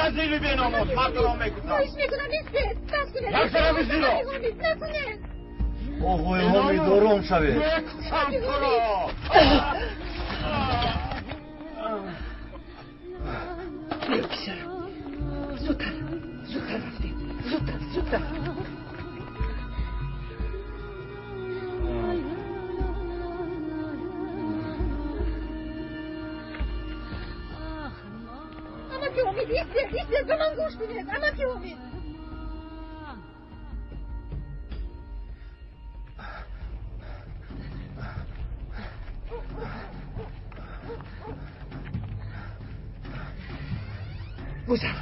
Азили беномус, ман туро мекушам. Хоҳиш мекунам, истед, бас кунед. Як тараф зило. Ҳомид, накунед. Оғои Ҳомид, ором шавед. Мекушам туро. Биё, писарам, зудтар, зудтар рафтем, зудтар, зудтар. Амаки Ҳомид, истед, истед, ба ман гӯш кунед, амаки Ҳомид. Гузар.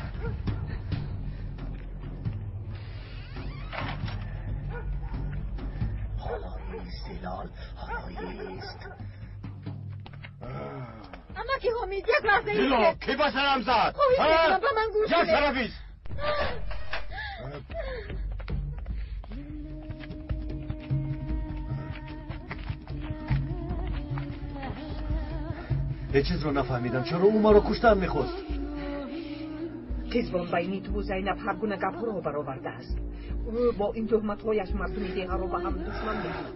Ҳоло ист, Зилол, ҳоло ист. Амаки Ҳомид, як лаҳза Зилол, истед. ки ба сарам зад? Хоҳиш мекунам, ба ман гӯш Як кунед. тараф ист. Ҳеҷ чизро нафаҳмидам, чаро ӯ маро куштан мехост? Қизбон байни туву Зайнаб ҳар гуна гапҳоро баровардааст. Ӯ бо ин туҳматҳояш мардуми деҳаро ба ҳам душман мекунад.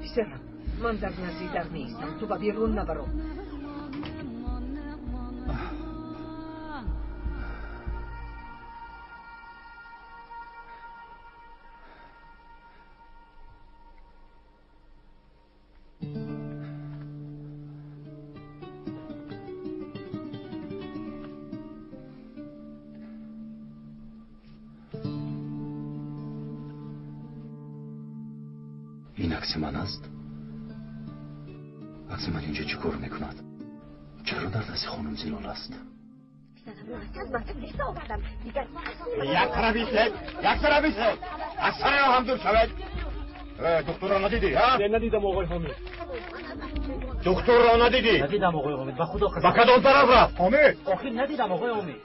Писарам, ман дар назди дар меистам, ту ба берун набаро. Ин акси ман аст? Акси ман инҷо чӣ кор мекунад? Чаро дар дасти хонум Зилол аст? Як тараф истед, як тараф истед. Аз сари роҳам дур шавед. Духтурро надидӣ, ҳа? Не, надидам, оғои Ҳомид. Духтурро надидӣ? Надидам, оғои Ҳомид, ба Худо қасам. Ба кадом тараф рафт? Ҳомид! Охир надидам, оғои Ҳомид.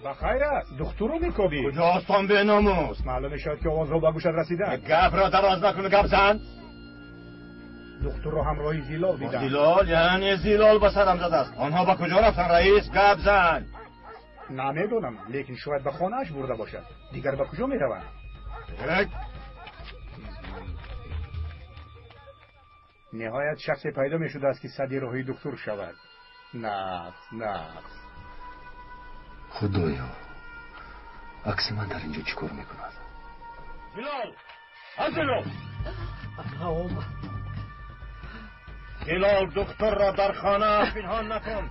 Ба хайр аст, духтурро мекобӣ. Куҷост он беномус? Маълум мешавад, ки овозҳо ба гӯшат расиданд. Гапро дароз накун, гап зан. Духтурро ҳамроҳи Зилол дидам. Зилол, яъне Зилол ба сарам задааст. Онҳо ба куҷо рафтанд, раис? Гап зан. Намедонам, лекин шояд ба хонааш бурда бошад. Дигар ба куҷо мераванд? Ниҳоят шахсе пайдо мешудааст, ки сади роҳи духтур шавад. Нақс, нақс. Худоё, акси ман дар инҷо чӣ кор мекунад? Зилол! А Зилол! Омад. Зилол, духтурро дар хона пинҳон накун.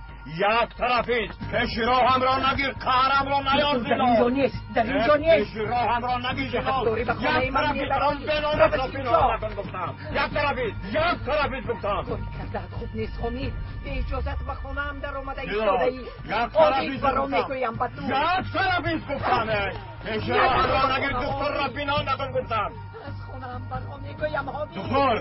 Як тараф ист. Пеши роҳамро нагир, қаҳрамро наёр, Дар инҷо Зилол. нест, дар инҷо нест. Пеши роҳамро нагир, Зилол. Дорӣ ба хонаи Як ман тараф ист, мебарӣ. он беномусро пинҳон накун гуфтам. Як тараф ист, як тараф ист гуфтам. Кори кардаат хуб нест, Ҳомид. Бе иҷозат ба хонаам даромада Зилол, истодаӣ. як тараф Ҳомид, ист баро гуфтам. мегӯям ба ту. Як тараф ист гуфтам. Пеши роҳамро нагир, духтурро пинҳон накун гуфтам. Аз хонаам баро мегӯям, Ҳомид. Духтур!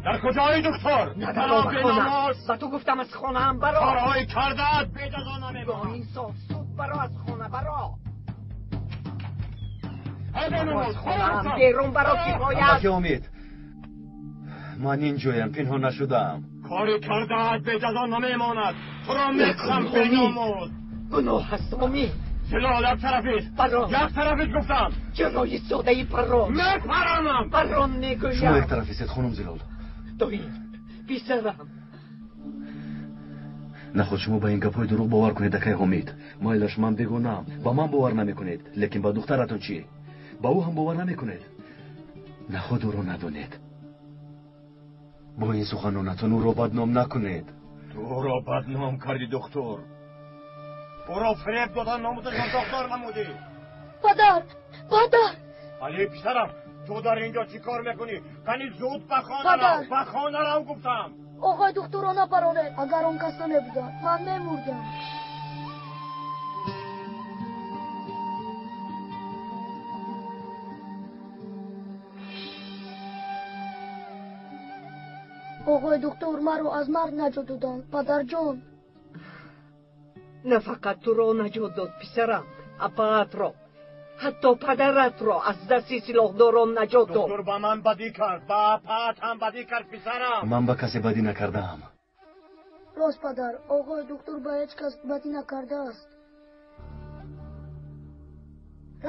Дар куҷои духтур? Надаро ба хона. Ба ту гуфтам аз хонаам баро. Корҳои кардаат беҷазо Бо намемонад. инсоф суд баро аз хона баро. Аз Аз хонаам берун баро, кифоя Амаки Ҳомид, ман инҷоям, пинҳон нашудаам. Кори кардаат беҷазо намемонад. Туро мекушам, беномус. Гуноҳ аст, Ҳомид. Зилол, як тараф ист. Баро. Як тараф ист гуфтам. Чаро истодаӣ, баро? Мепаранам. Баро Шумо мегӯям. як тараф истед, хонум Зилол. Доир, писарам. Наход шумо ба ин гапҳои дурӯғ бовар кунед, акай Ҳомид. Майлаш, ман бегунаам, ба ман бовар намекунед, лекин ба духтаратон чӣ? Ба ӯ ҳам бовар намекунед. Наход ӯро надонед. Бо ин суханонатон ӯро бадном накунед. Ту ӯро бадном кардӣ, духтур. Ӯро фиреб додан, номусашро доғдор намудӣ. Падар, падар. Али, писарам, ту дар инҷо чӣ кор мекунӣ? Қани зуд ба хона Падар. рав, ба хона рав гуфтам. Оғои духтурро напаронед. Агар он кас намебуданд, ман мемурдам. Оғои духтур маро аз марг наҷот доданд, падарҷон. На фақат туро наҷот дод, писарам, апаатро, ҳатто падаратро аз дасти силоҳдорон наҷот дод. Духтур ба ман бадӣ кард, ба апаат ҳам бадӣ кард, писарам. Ман ба касе бадӣ накардаам. Рост падар, оғои духтур ба ҳеҷ кас бадӣ накардааст.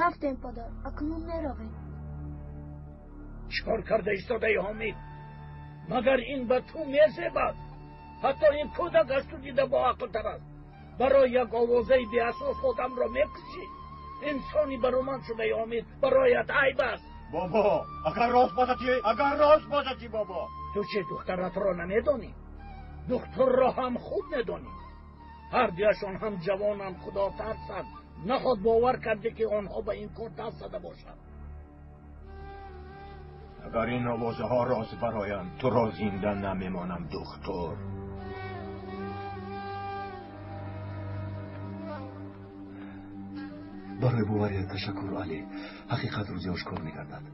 Рафтем падар, акнун меравем. Чӣ кор карда истодаи Ҳомид? Магар ин ба ту мезебад? Ҳатто ин кӯдак аз ту дида боақлтар аст. Барои як овозаи беасос одамро мекушӣ. Инсони бароманд шудаи Ҳомид, бароят айб аст. Бобо, агар рост бошад чӣ? Агар рост бошад чӣ, бобо? Ту чӣ, духтаратро намедонӣ? Духтурро ҳам хуб медонӣ. Ҳар дуяшон ҳам ҷавонанд, худо тарсанд. Наход бовар кардӣ, ки онҳо ба ин кор даст зада бошанд. Агар ин овозаҳо рост бароянд, туро зинда намемонам, духтур. Барои боварият ташаккур, Алӣ. Ҳақиқат рӯзе ошкор мегардад.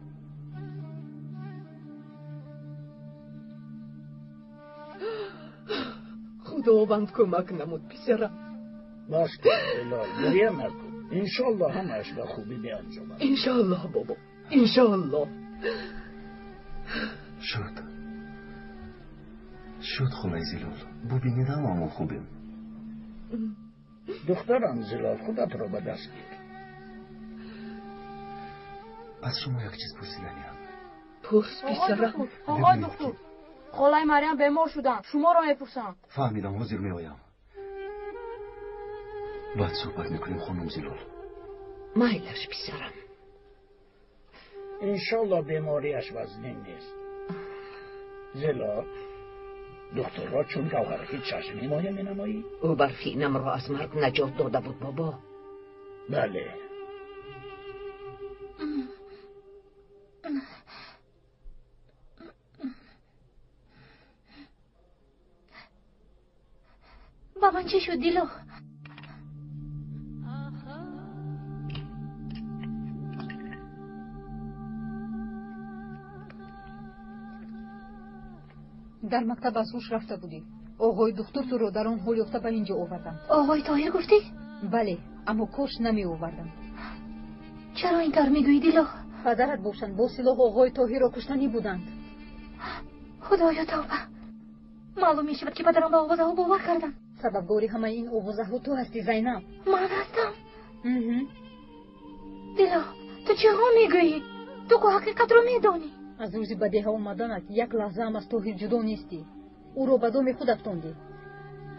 Худованд кӯмак намуд, писарам. Бас кун, Зилол, гиря накун. Иншоаллоҳ ҳамааш ба хубӣ меанҷомад. Иншоаллоҳ, бобо, иншоаллоҳ. Шуд. Шуд, холаи Зилол. Бубинед, ҳамаамон хубем. Духтарам Зилол, худатро ба даст гир. Аз шумо як чиз пурсиданиям. Пурс, писарам. Оғои духтур, холаи Марьям бемор шуданд. Шуморо мепурсанд. Фаҳмидам, ҳозир меоям. Баъд суҳбат мекунем, хонум Зилол. Майлаш, писарам. Иншоаллоҳ бемориаш вазнин нест. Зилол, духтурро чун гавҳараки чашм ҳимоя менамоӣ? Ӯ барфинамро аз марг наҷот дода буд, бобо. Бале. Ба ман чӣ шуд, Дило? Дар мактаб аз ҳуш рафта будӣ. Оғои духтур туро дар он ҳол ёфта ба ин ҷо оварданд. Оғои Тоҳир гуфтӣ? Бале, аммо кош намеовардам. Чаро ин тавр мегӯӣ, Дило? Падарат бошанд, бо силоҳ оғои Тоҳирро куштанӣ буданд. Худоё, тавба! Маълум мешавад, ки падарам ба овозаҳо бовар карданд. Сабабгори ҳамаи ин овозаҳо ту ҳастӣ, Зайнаб. Ман ҳастам? Дило, ту чиҳо мегӯӣ? Ту ку ҳақиқатро медонӣ. Аз рӯзи ба деҳа омаданат як лаҳзаам аз Тоҳир ҷудо нестӣ. Ӯро ба доми худ афтондӣ.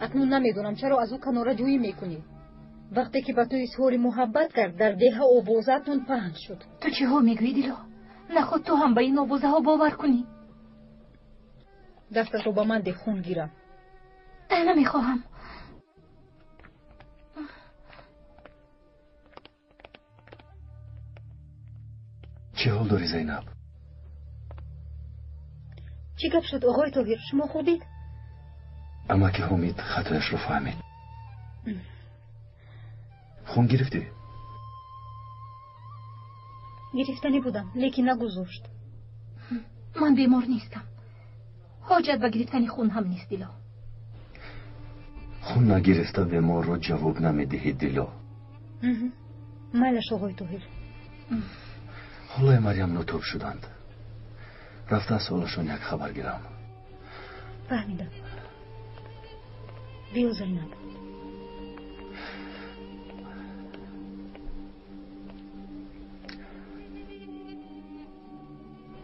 Акнун намедонам чаро аз ӯ канораҷӯӣ мекунӣ. Вақте ки ба ту изҳори муҳаббат кард, дар деҳа овозаатон паҳн шуд. Ту чиҳо мегӯӣ, Дило? Наход ту ҳам ба ин овозаҳо бовар кунӣ. Дастатро ба ман деҳ, хун гирам. Намехоҳам. Чӣ ҳол дорӣ, Зайнаб? Чӣ гап шуд, оғои Тоҳир? Шумо хубед? Амаки Ҳомид хатояшро фаҳмид. Хун гирифтӣ? Гирифтанӣ будам, лекин нагузошт. Ман бемор нестам. Ҳоҷат ба гирифтани хун ҳам нест, Дило. Хун нагирифта беморро ҷавоб намедиҳӣ, Дило. Майлаш, оғои Тоҳир. Холаи Марьям нотоб шуданд. Рафта аз ҳолашон як хабар гирам. Фаҳмидам. Биё, Зайнаб.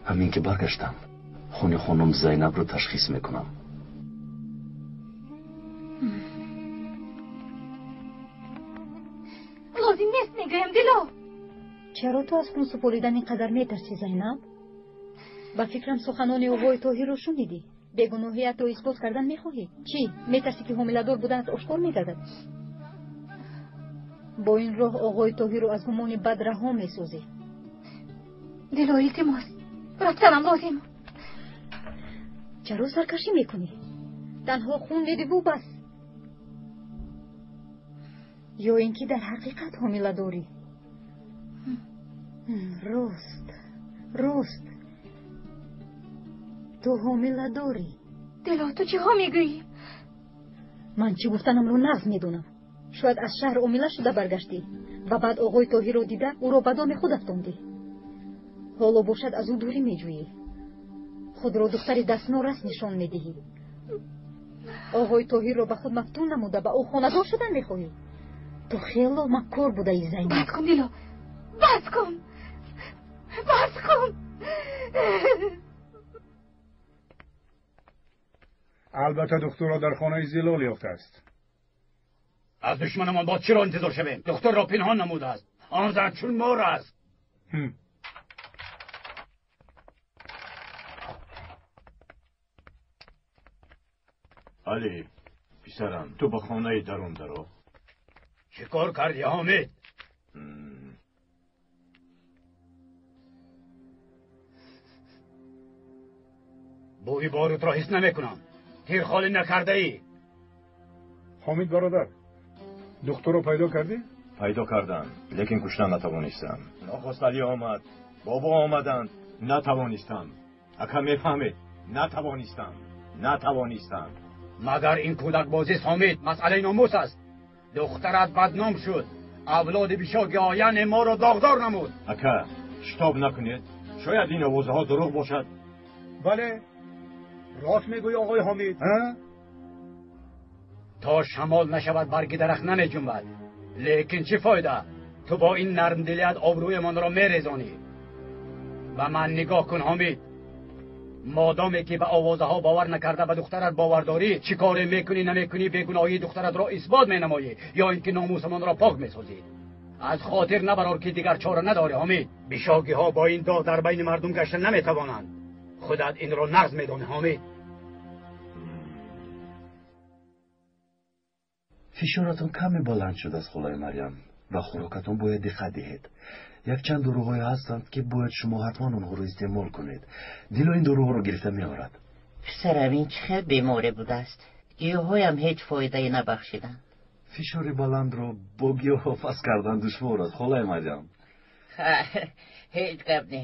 Ҳамин ки баргаштам, хуни хонум Зайнабро ташхис мекунам. Лозим нест, мегӯям, Дило. Чаро ту аз хун супоридан ин қадар метарсӣ, Зайнаб? Ба фикрам суханони оғои Тоҳирро шунидӣ. Бегуноҳиятро исбот кардан мехоҳӣ? Чӣ, метарсӣ, ки ҳомиладор буданат ошкор мегардад? Бо ин роҳ оғои Тоҳирро аз гумони бад раҳо месозӣ. Дило, илтимос, рафтанам лозим. Чаро саркашӣ мекунӣ? Танҳо хун медиву бас. Ё ин ки дар ҳақиқат ҳомиладорӣ? Рост, рост, ту ҳомиладорӣ. Дило, ту чиҳо мегӯӣ? Ман чӣ гуфтанамро нағз медонам. Шояд аз шаҳр омила шуда баргаштӣ ва баъд оғои Тоҳирро дида ӯро ба доми худ афтондӣ. Ҳоло бошад аз ӯ дурӣ меҷӯӣ. Худро духтари дастнорас нишон медиҳӣ. Оғои Тоҳирро ба худ мафтун намуда ба ӯ хонадор шудан мехоҳӣ? Ту хело маккор будаӣ, Зайнаб. Бас кун, Дило, бас кун, бас кун. Албатта духтурро дар хонаи Зилол ёфтааст. Аз душманамон боз чиро интизор шавем? Духтурро пинҳон намудааст. Он зан чун мор аст. Алӣ, писарам, ту ба хонаи дарун даро. Чӣ кор кардӣ, Ҳомид? Бӯи борутро ҳис намекунам. Тир холӣ накардаӣ. Ҳомид бародар, духтурро пайдо кардӣ? Пайдо кардам, лекин кушта натавонистам. Нохост Алӣ омад, бобо омаданд, натавонистам. Ака мефаҳмед, натавонистам, натавонистам. Магар ин кӯдакбозист, Ҳомид? Масъалаи номус аст. Духтарат бадном шуд. Авлоди бишогиҳояне моро доғдор намуд. Ака, шитоб накунед. Шояд ин овозаҳо дурӯғ бошад. Бале, рост мегӯӣ, оғои Ҳомид. То шамол нашавад барги дарахт намеҷунбад. Лекин чӣ фоида? Ту бо ин нармдилият обрӯямонро мерезонӣ. Ба ман нигоҳ кун, Ҳомид. Модоме ки ба овозаҳо бовар накарда ба духтарат бовар дорӣ, чӣ коре мекунӣ намекунӣ, бегуноҳии духтаратро исбот менамоӣ ё ин ки номусамонро пок месозӣ. Аз хотир набарор ки дигар чора надорӣ, Ҳомид. Бишогиҳо бо ин доғ дар байни мардум гашта наметавонанд. Худат инро нағз медонӣ, Ҳомид. Фишоратон каме баланд шудааст, холаи Марьям. Ба хӯрокатон бояд диққат диҳед. Якчанд доруҳое ҳастанд, ки бояд шумо ҳатман онҳоро истеъмол кунед. Дило ин доруҳоро гирифта меорад. Писарам, ин чӣ хел беморӣ будааст? Гиёҳҳоям ҳеҷ фоидае набахшиданд. Фишори баландро бо гиёҳҳо паст кардан душвор аст, холаи Марьям. Ҳеҷ гап не.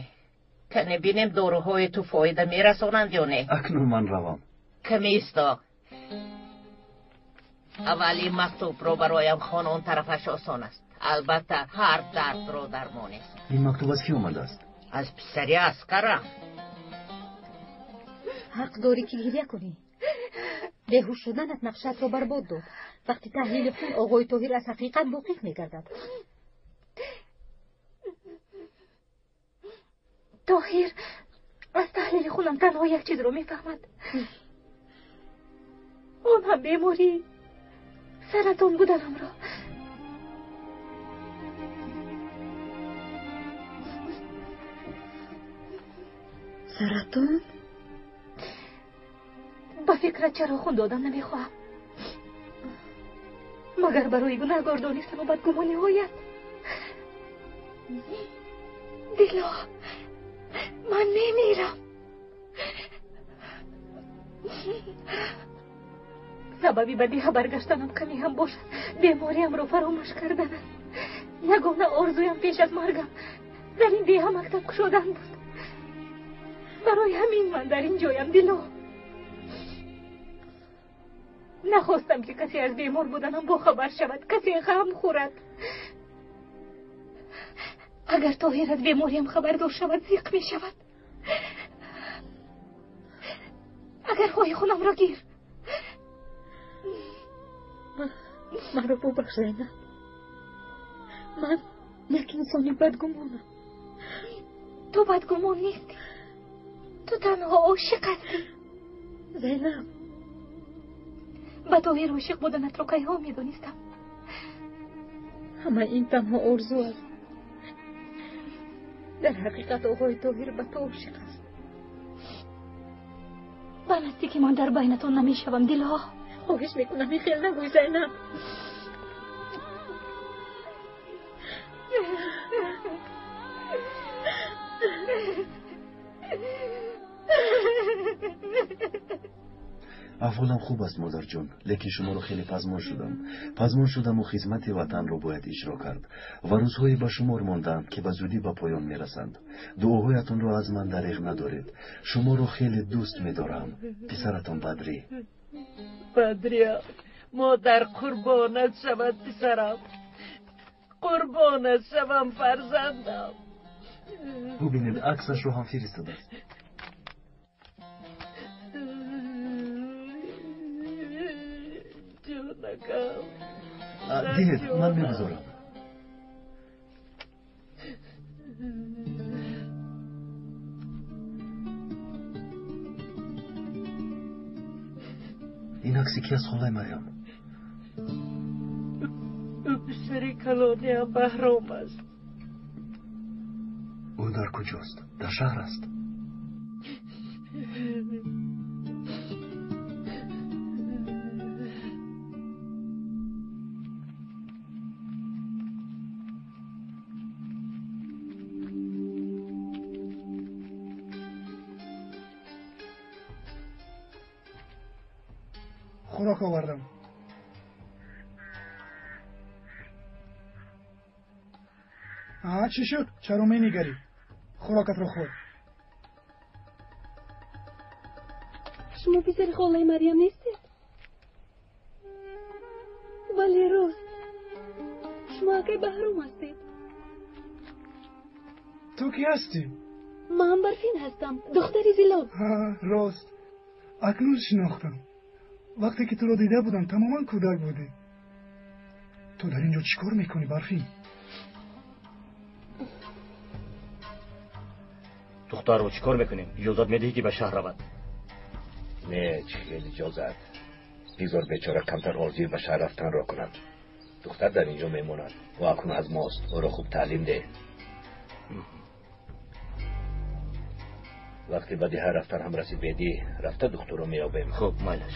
Кане бинем доруҳои ту фоида мерасонанд ё не? Акнун ман равам. Каме исто. Аввал ин мактубро бароям хон, он тарафаш осон аст. Албатта ҳар дардро дармонест. Ин мактуб аз кӣ омадааст? Аз писари Аскарам. Ҳақ дорӣ ки гиря кунӣ. Беҳуш шуданат нақшаатро барбод дод. Вақти таҳлили хун оғои Тоҳир аз ҳақиқат воқиф мегардад. Тоҳир аз таҳлили хунам танҳо як чизро мефаҳмад. Он ҳам беморӣ саратон буданамро. Саратон? Ба фикрат чаро хун додан намехоҳам? Магар барои гунаҳгор донистану бадгумониҳоят? Дило, ман мемирам. Сабаби ба деҳа баргаштанам каме ҳам бошад бемориамро фаромӯш кардан аст. Ягона орзуям пеш аз маргам дар ин деҳа мактаб кушодан буд. Барои ҳамин ман дар ин ҷоям, Дило. Нахостам ки касе аз бемор буданам бохабар шавад, касе ғам хӯрад. Агар Тоҳир аз бемориам хабардор шавад, зиқ мешавад. Агар хоҳӣ хунамро гир. Маро бубахш, Зайнаб. Ман як инсони бадгумонам. Ту бадгумон нестӣ. Ту танҳо ошиқ ҳастӣ. Зайнаб, ба Тоҳир ошиқ буданатро кайҳо медонистам. Ҳама ин танҳо орзу аст. Дар ҳақиқат оғои Тоҳир ба ту ошиқ аст. Ба наздики ман дар байнатон намешавам, Дило. Хоҳиш мекунам, ин хел нагӯй, Зайнаб. Аҳволам хуб аст, модарҷон, лекин шуморо хеле пазмон шудам. Пазмон шудаму хизмати ватанро бояд иҷро кард ва рӯзҳое ба шумор мондаанд, ки ба зудӣ ба поён мерасанд. Дуоҳоятонро аз ман дареғ надоред. Шуморо хеле дӯст медорам. Писаратон Бадрӣ. Бадрия, модар қурбонат шавад, писарам. Қурбонат шавам, фарзандам. Бубинед, аксашро ҳам фиристодааст. Кӯдакам. Диҳед, ман мегузорам. Ин акси ки аст, холаи Марьям? Ӯ писари калониам Баҳром аст. Ӯ дар куҷост? Дар шаҳр аст? Хӯрок овардам. Чӣ шуд? Чаро менигарӣ? Хӯрокатро хӯр. Шумо писари холаи Марьям нестед? Бале, рост. Шумо акай Баҳром ҳастед. Ту кӣ ҳастӣ? Ман Барфин ҳастам, духтари Зилоб. Рост, акнун шинохтам. Вақте ки туро дида будам, тамоман кӯдак будӣ. Ту дар ин ҷо чӣ кор мекунӣ, Барфин? Духтарро чӣ кор мекунем? Иҷозат медиҳӣ, ки ба шаҳр равад? Не, чӣ хел иҷозат? Бигзор бечора камтар орзуи ба шаҳр рафтанро кунад. Духтар дар ин ҷо мемонад. Ӯ акнун аз мост. Ӯро хуб таълим деҳ. Вақте ба деҳа рафтан ҳам расид, бедӣ рафта духтурро меёбем. Хуб, майлаш.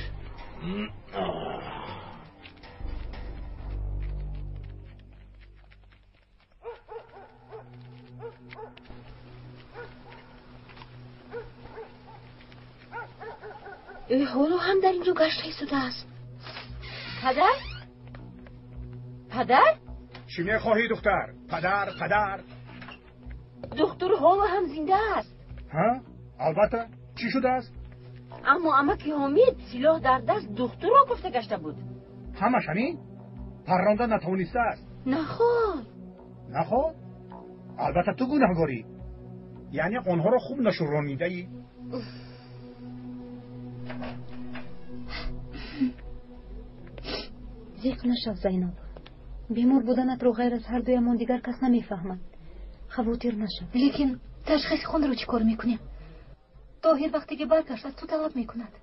Ӯ ҳоло ҳам дар ин ҷо гашта истодааст. Падар? Падар? Чӣ мехоҳӣ, духтар? Падар, падар. Духтур ҳоло ҳам зинда аст. Ҳа, албатта. Чӣ шудааст? Аммо амаки Ҳомид силоҳ дар даст духтурро гуфта гашта буд. Ҳамаш ҳамин? Парронда натавонистааст. Наход. Наход? Албатта ту гунаҳгорӣ. Яъне онҳоро хуб нашуронидаӣ. Зиқ нашав, Зайнаб. Бемор буданатро ғайр аз ҳар дуямон дигар кас намефаҳмад. Хавотир нашав. Лекин ташхиси хунро чӣ кор мекунем? Тоҳир вақте ки баргашт, аз ту талаб мекунад.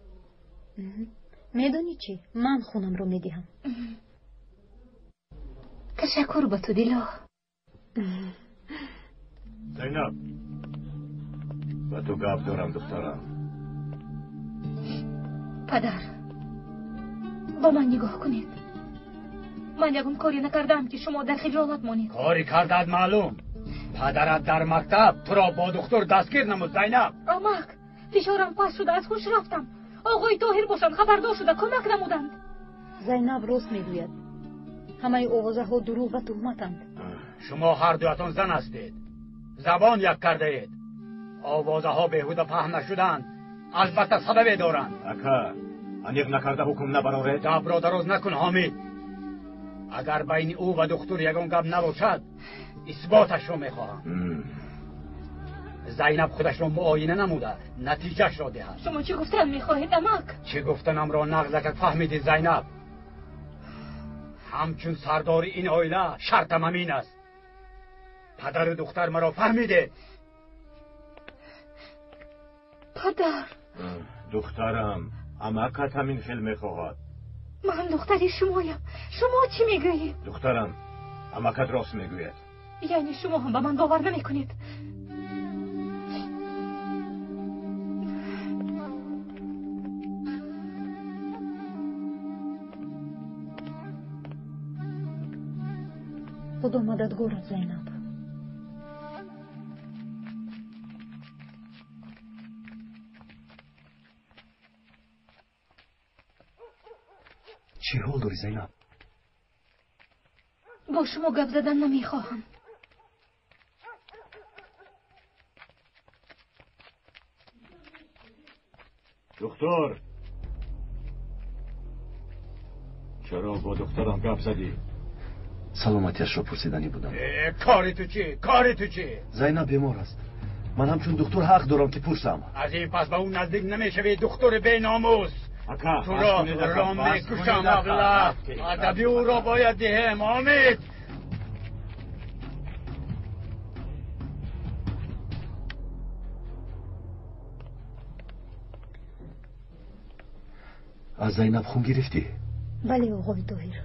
Медонӣ чӣ? Ман хунамро медиҳам. Ташаккур ба ту, Дило. Зайнаб, ба ту гап дорам, духтарам. Падар, ба ман нигоҳ кунед. Ман ягон коре накардаам, ки шумо дар хиҷолат монед. Коре кардаат маълум. Падарат дар мактаб туро бо духтур дастгир намуд, Зайнаб. Амак, фишорам паст шуда, аз ҳуш рафтам. Оғои Тоҳир бошанд, хабардор шуда кӯмак намуданд. Зайнаб рост мегӯяд. Ҳамаи овозаҳо дурӯғ ва туҳматанд. Шумо ҳар дуятон зан ҳастед, забон як кардаед. Овозаҳо беҳуда паҳн нашуданд, албатта сабабе доранд. Ака, аниқ накарда ҳукм набароред. Гапро дароз накун, Ҳомид. Агар байни ӯ ва духтур ягон гап набошад, исботашро мехоҳам. Зайнаб худашро муоина намуда натиҷаашро диҳад. Шумо чӣ гуфтан мехоҳед, амак? Чӣ гуфтанамро нағзакак фаҳмидӣ, Зайнаб. Ҳамчун сардори ин оила шартам ҳамин аст. Падару духтар маро фаҳмидед? Падар. Духтарам, амакат ҳамин хел мехоҳад. Ман духтари шумоям. Шумо чӣ мегӯед? Духтарам, амакат рост мегӯяд. Яъне шумо ҳам ба ман бовар намекунед? Худо мададгорат, Зайнаб. Чӣ ҳол дорӣ, Зайнаб? Бо шумо гап задан намехоҳам. Духтур, чаро бо духтарам гап задӣ? Саломатиашро пурсиданӣ будам. Кори ту чӣ? Кори ту чӣ? Зайнаб бемор аст. Ман ҳамчун духтур ҳақ дорам, ки пурсам. Аз ин пас ба ӯ наздик намешавӣ, духтури беномус. Туро мекушам аблаҳ. Адаби ӯро бояд диҳем. Ҳомид! Аз Зайнаб хун гирифтӣ? Бале, оғои Тоҳир.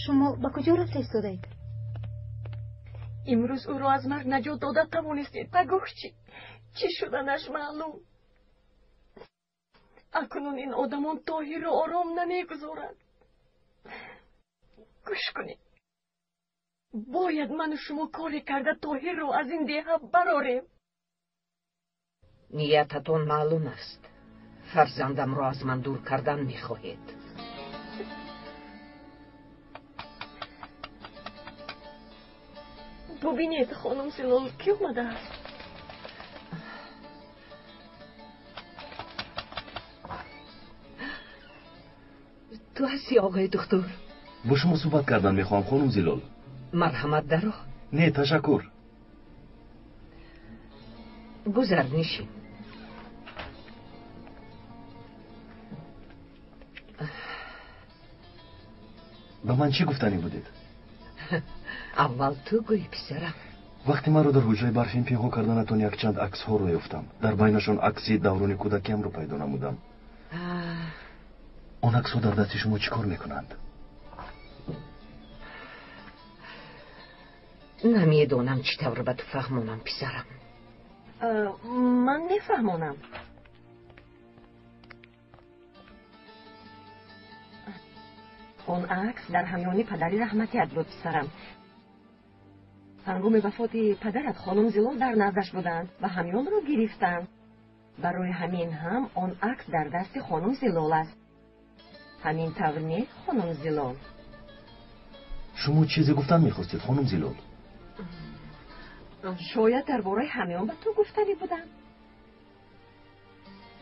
Шумо ба куҷо рафта истодаед? Имрӯз ӯро аз марг наҷот дода тавонистед. Пагоҳ чӣ? Чӣ шуданаш маълум. Акнун ин одамон Тоҳирро ором намегузоранд. Гӯш кунед. Бояд ману шумо коре карда Тоҳирро аз ин деҳа барорем. Ниятатон маълум аст. Фарзандамро аз ман дур кардан мехоҳед. Бубинед, хонум Зилол, кӣ омадааст? Ту ҳастӣ, оғои духтур? Бо шумо суҳбат кардан мехоҳам, хонум Зилол. Марҳамат, даро. Не, ташаккур. Гузар, нишин. Ба ман чӣ гуфтанӣ будед? Аввал ту гӯй, писарам. Вақте маро дар ҳуҷраи барфин пинҳон карданатон якчанд аксҳоро ёфтам. Дар байнашон акси даврони кӯдакиамро пайдо намудам. Он аксҳо дар дасти шумо чӣ кор мекунанд? Намедонам чӣ тавр ба ту фаҳмонам, писарам. Ман мефаҳмонам. Он акс дар ҳамёни падари раҳматият буд, писарам. Ҳангоми вафоти падарат хонум Зилол дар наздаш буданд ва ҳамёнро гирифтанд. Барои ҳамин ҳам он акс дар дасти хонум Зилол аст. Ҳамин тавр не, хонум Зилол? Шумо чизе гуфтан мехостед, хонум Зилол? Шояд дар бораи ҳамён ба ту гуфтанӣ будам.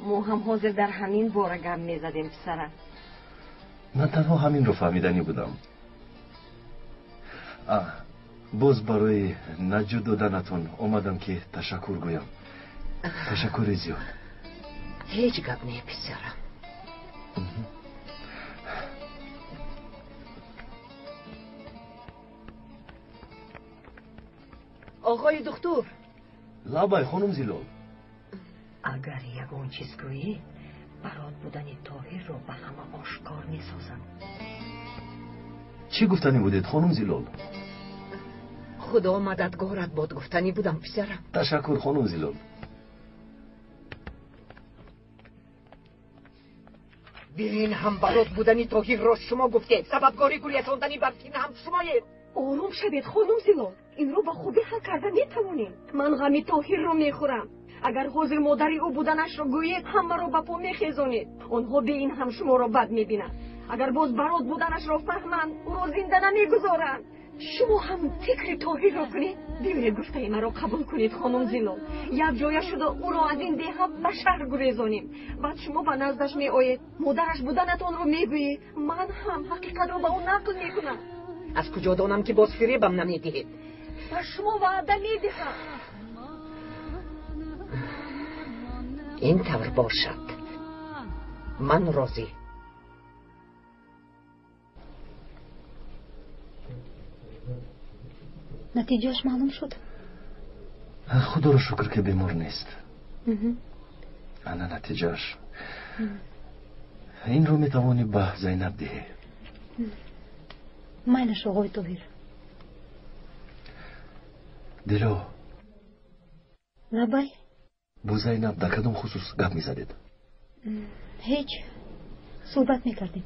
Мо ҳам ҳозир дар ҳамин бора гап мезадем, писарам. Ман танҳо ҳаминро фаҳмиданӣ будам. Боз барои наҷот доданатон омадам ки ташаккур гӯям. Ташаккури зиёд. Ҳеҷ гап не, писарам. Оғои духтур. Лабай, хонум Зилол. Агар ягон чиз гӯӣ, барот будани Тоҳирро ба ҳама ошкор месозам. Чӣ гуфтанӣ будед, хонум Зилол? Худо мададгорат бод, гуфтанӣ будам, писарам. Ташаккур, хонум Зилол. Бин, ҳам барот будани Тоҳирро шумо гуфтед, сабабгори гурезондани барфин ҳам шумоед. Ором шавед, хонум Зилол. Инро ба хубӣ ҳал карда метавонем. Ман ғами Тоҳирро мехӯрам. Агар ҳозир модари ӯ буданашро гӯед, ҳамаро ба по мехезонед. Онҳо бе ин ҳам шуморо бад мебинанд. Агар боз барот буданашро фаҳманд, ӯро зинда намегузоранд. Шумо ҳам фикри Тоҳирро кунед. Биёед гуфтаи маро қабул кунед, хонум Зилол. Якҷоя шуда ӯро аз ин деҳа ба шаҳр гурезонем. Баъд шумо ба наздаш меоед, модараш буданатонро мегӯед. Ман ҳам ҳақиқатро ба ӯ нақл мекунам. Аз куҷо донам ки боз фиребам намедиҳед? Ба шумо ваъда медиҳам. Ин тавр бошад, ман розӣ. Натиҷааш маълум шуд? Худоро шукр ки бемор нест. Ана натиҷааш. Инро метавонӣ ба Зайнаб диҳӣ. Майлаш, оғои Тоҳир. Дило. Лабай. Бо Зайнаб дар кадом хусус гап мезадед? Ҳеҷ, суҳбат мекардем.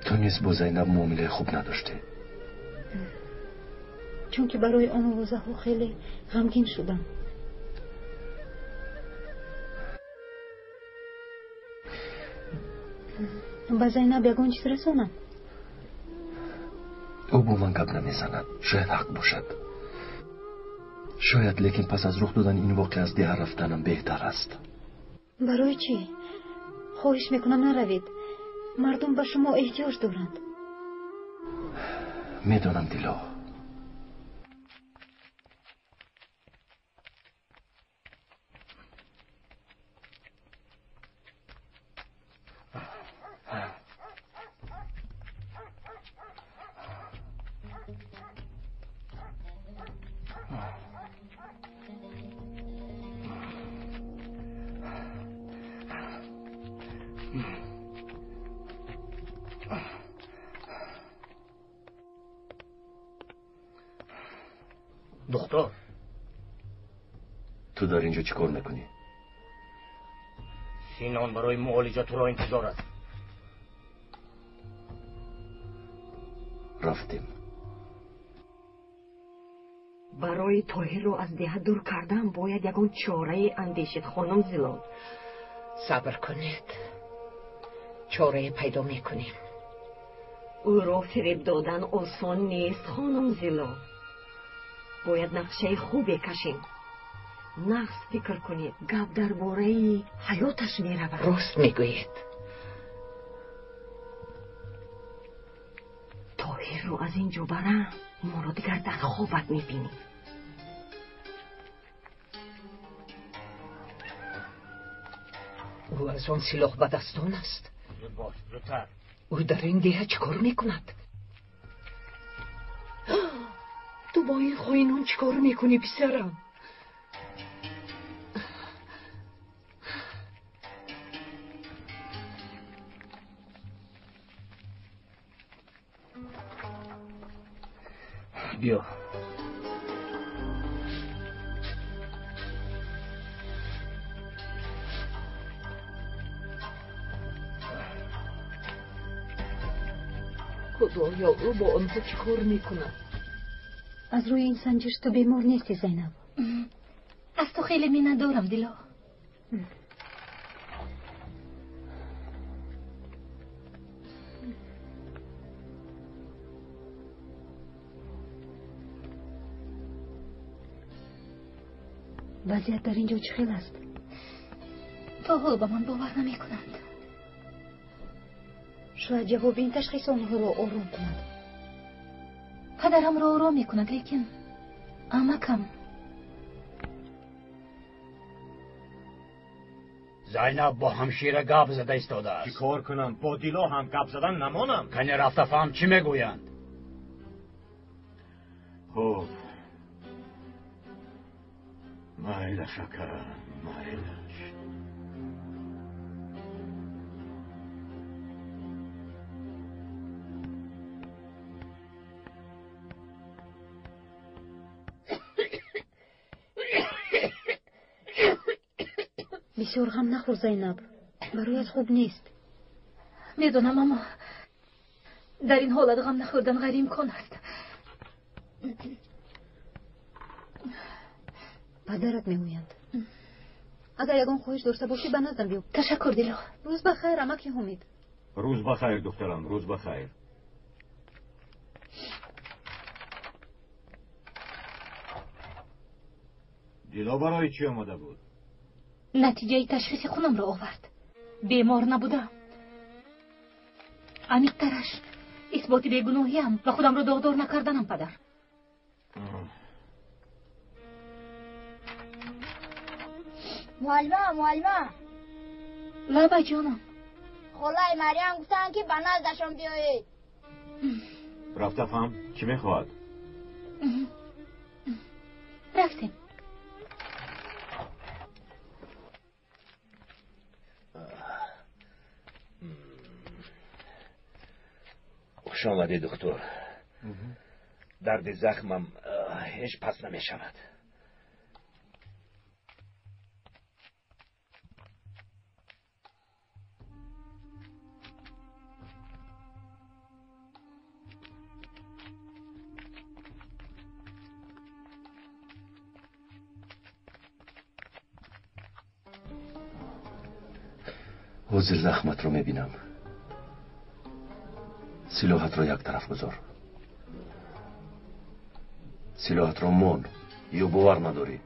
Ту низ бо Зайнаб муомилаи хуб надоштӣ. Чунки барои он овозаҳо хеле ғамгин шудам. Ба Зайнаб ягон чиз расонам? Ӯ бо ман гап намезанад. Шояд ҳақ бошад. Шояд, лекин пас аз рух додани ин воқеа аз деҳа рафтанам беҳтар аст. Барои чӣ? Хоҳиш мекунам, наравед. Мардум ба шумо эҳтиёҷ доранд. Медонам, Дило. Доктор, ту дар инҷо чӣ кор мекунӣ? Синон барои муолиҷа туро интизор аст. Рафтем. Барои Тоҳирро аз деҳа дур кардан бояд ягон чорае андешид, хонум Зилол. Сабр кунед, чорае пайдо мекунем. Ӯро фиреб додан осон нест, хонум Зилол. Бояд нақшаи хубе кашем. Нағз фикр кунед, гап дар бораи ҳаёташ меравад. Рост мегӯед. Тоҳирро аз ин ҷо барам, моро дигар дар хобат мебинӣ. Ӯ аз он силоҳ ба дастон аст. Зуд бош, зудтар. Ӯ дар ин деҳа чӣ кор мекунад? Ту бо ин хоинон чӣ кор мекунӣ, писарам? Биё. Худоё, ӯ бо онҳо чӣ кор мекунад? Аз рӯи ин санҷиш ту бемор нестӣ, Зайнаб. Аз ту хеле миннатдорам, Дило. Вазъият дар ин ҷо чӣ хел аст? То ҳол ба ман бовар намекунанд. Шояд ҷавоби ин ташхис онҳоро ором кунад. Падарамро ором мекунад, лекин амакам. Зайнаб бо ҳамшира гап зада истодааст. Чӣ кор кунам? Бо Дило ҳам гап задан намонам. Кане рафта фаҳм чӣ мегӯянд. Хуб, майлаш, ака, майлаш. Бисёр ғам нахӯр, Зайнаб, бароят хуб нест. Медонам, аммо дар ин ҳолат ғам нахӯрдан ғайриимкон аст. Падарат мегӯянд. Агар ягон хоҳиш дошта бошӣ, ба наздам биё. Ташаккур, Дило. Рӯз ба хайр, амаки Ҳумид. Рӯз ба хайр, духтарам, рӯз ба хайр. Дило барои чӣ омада буд? Натиҷаи ташхиси хунамро овард. Бемор набудам. Аниқтараш исботи бегуноҳиам ва худамро доғдор накарданам, падар. Муаллима, муаллима. Лаба ҷонам. Холаи Марьям гуфтанд, ки ба наздашон биёед. Рафта фаҳм чӣ мехоҳад. Рафтем. Хуш омадӣ, доктор. Дарди захмам ҳеҷ пас намешавад. Ҳозир захматро мебинам. Силоҳатро як тараф гузор. Силоҳатро мон ё бовар надорӣ?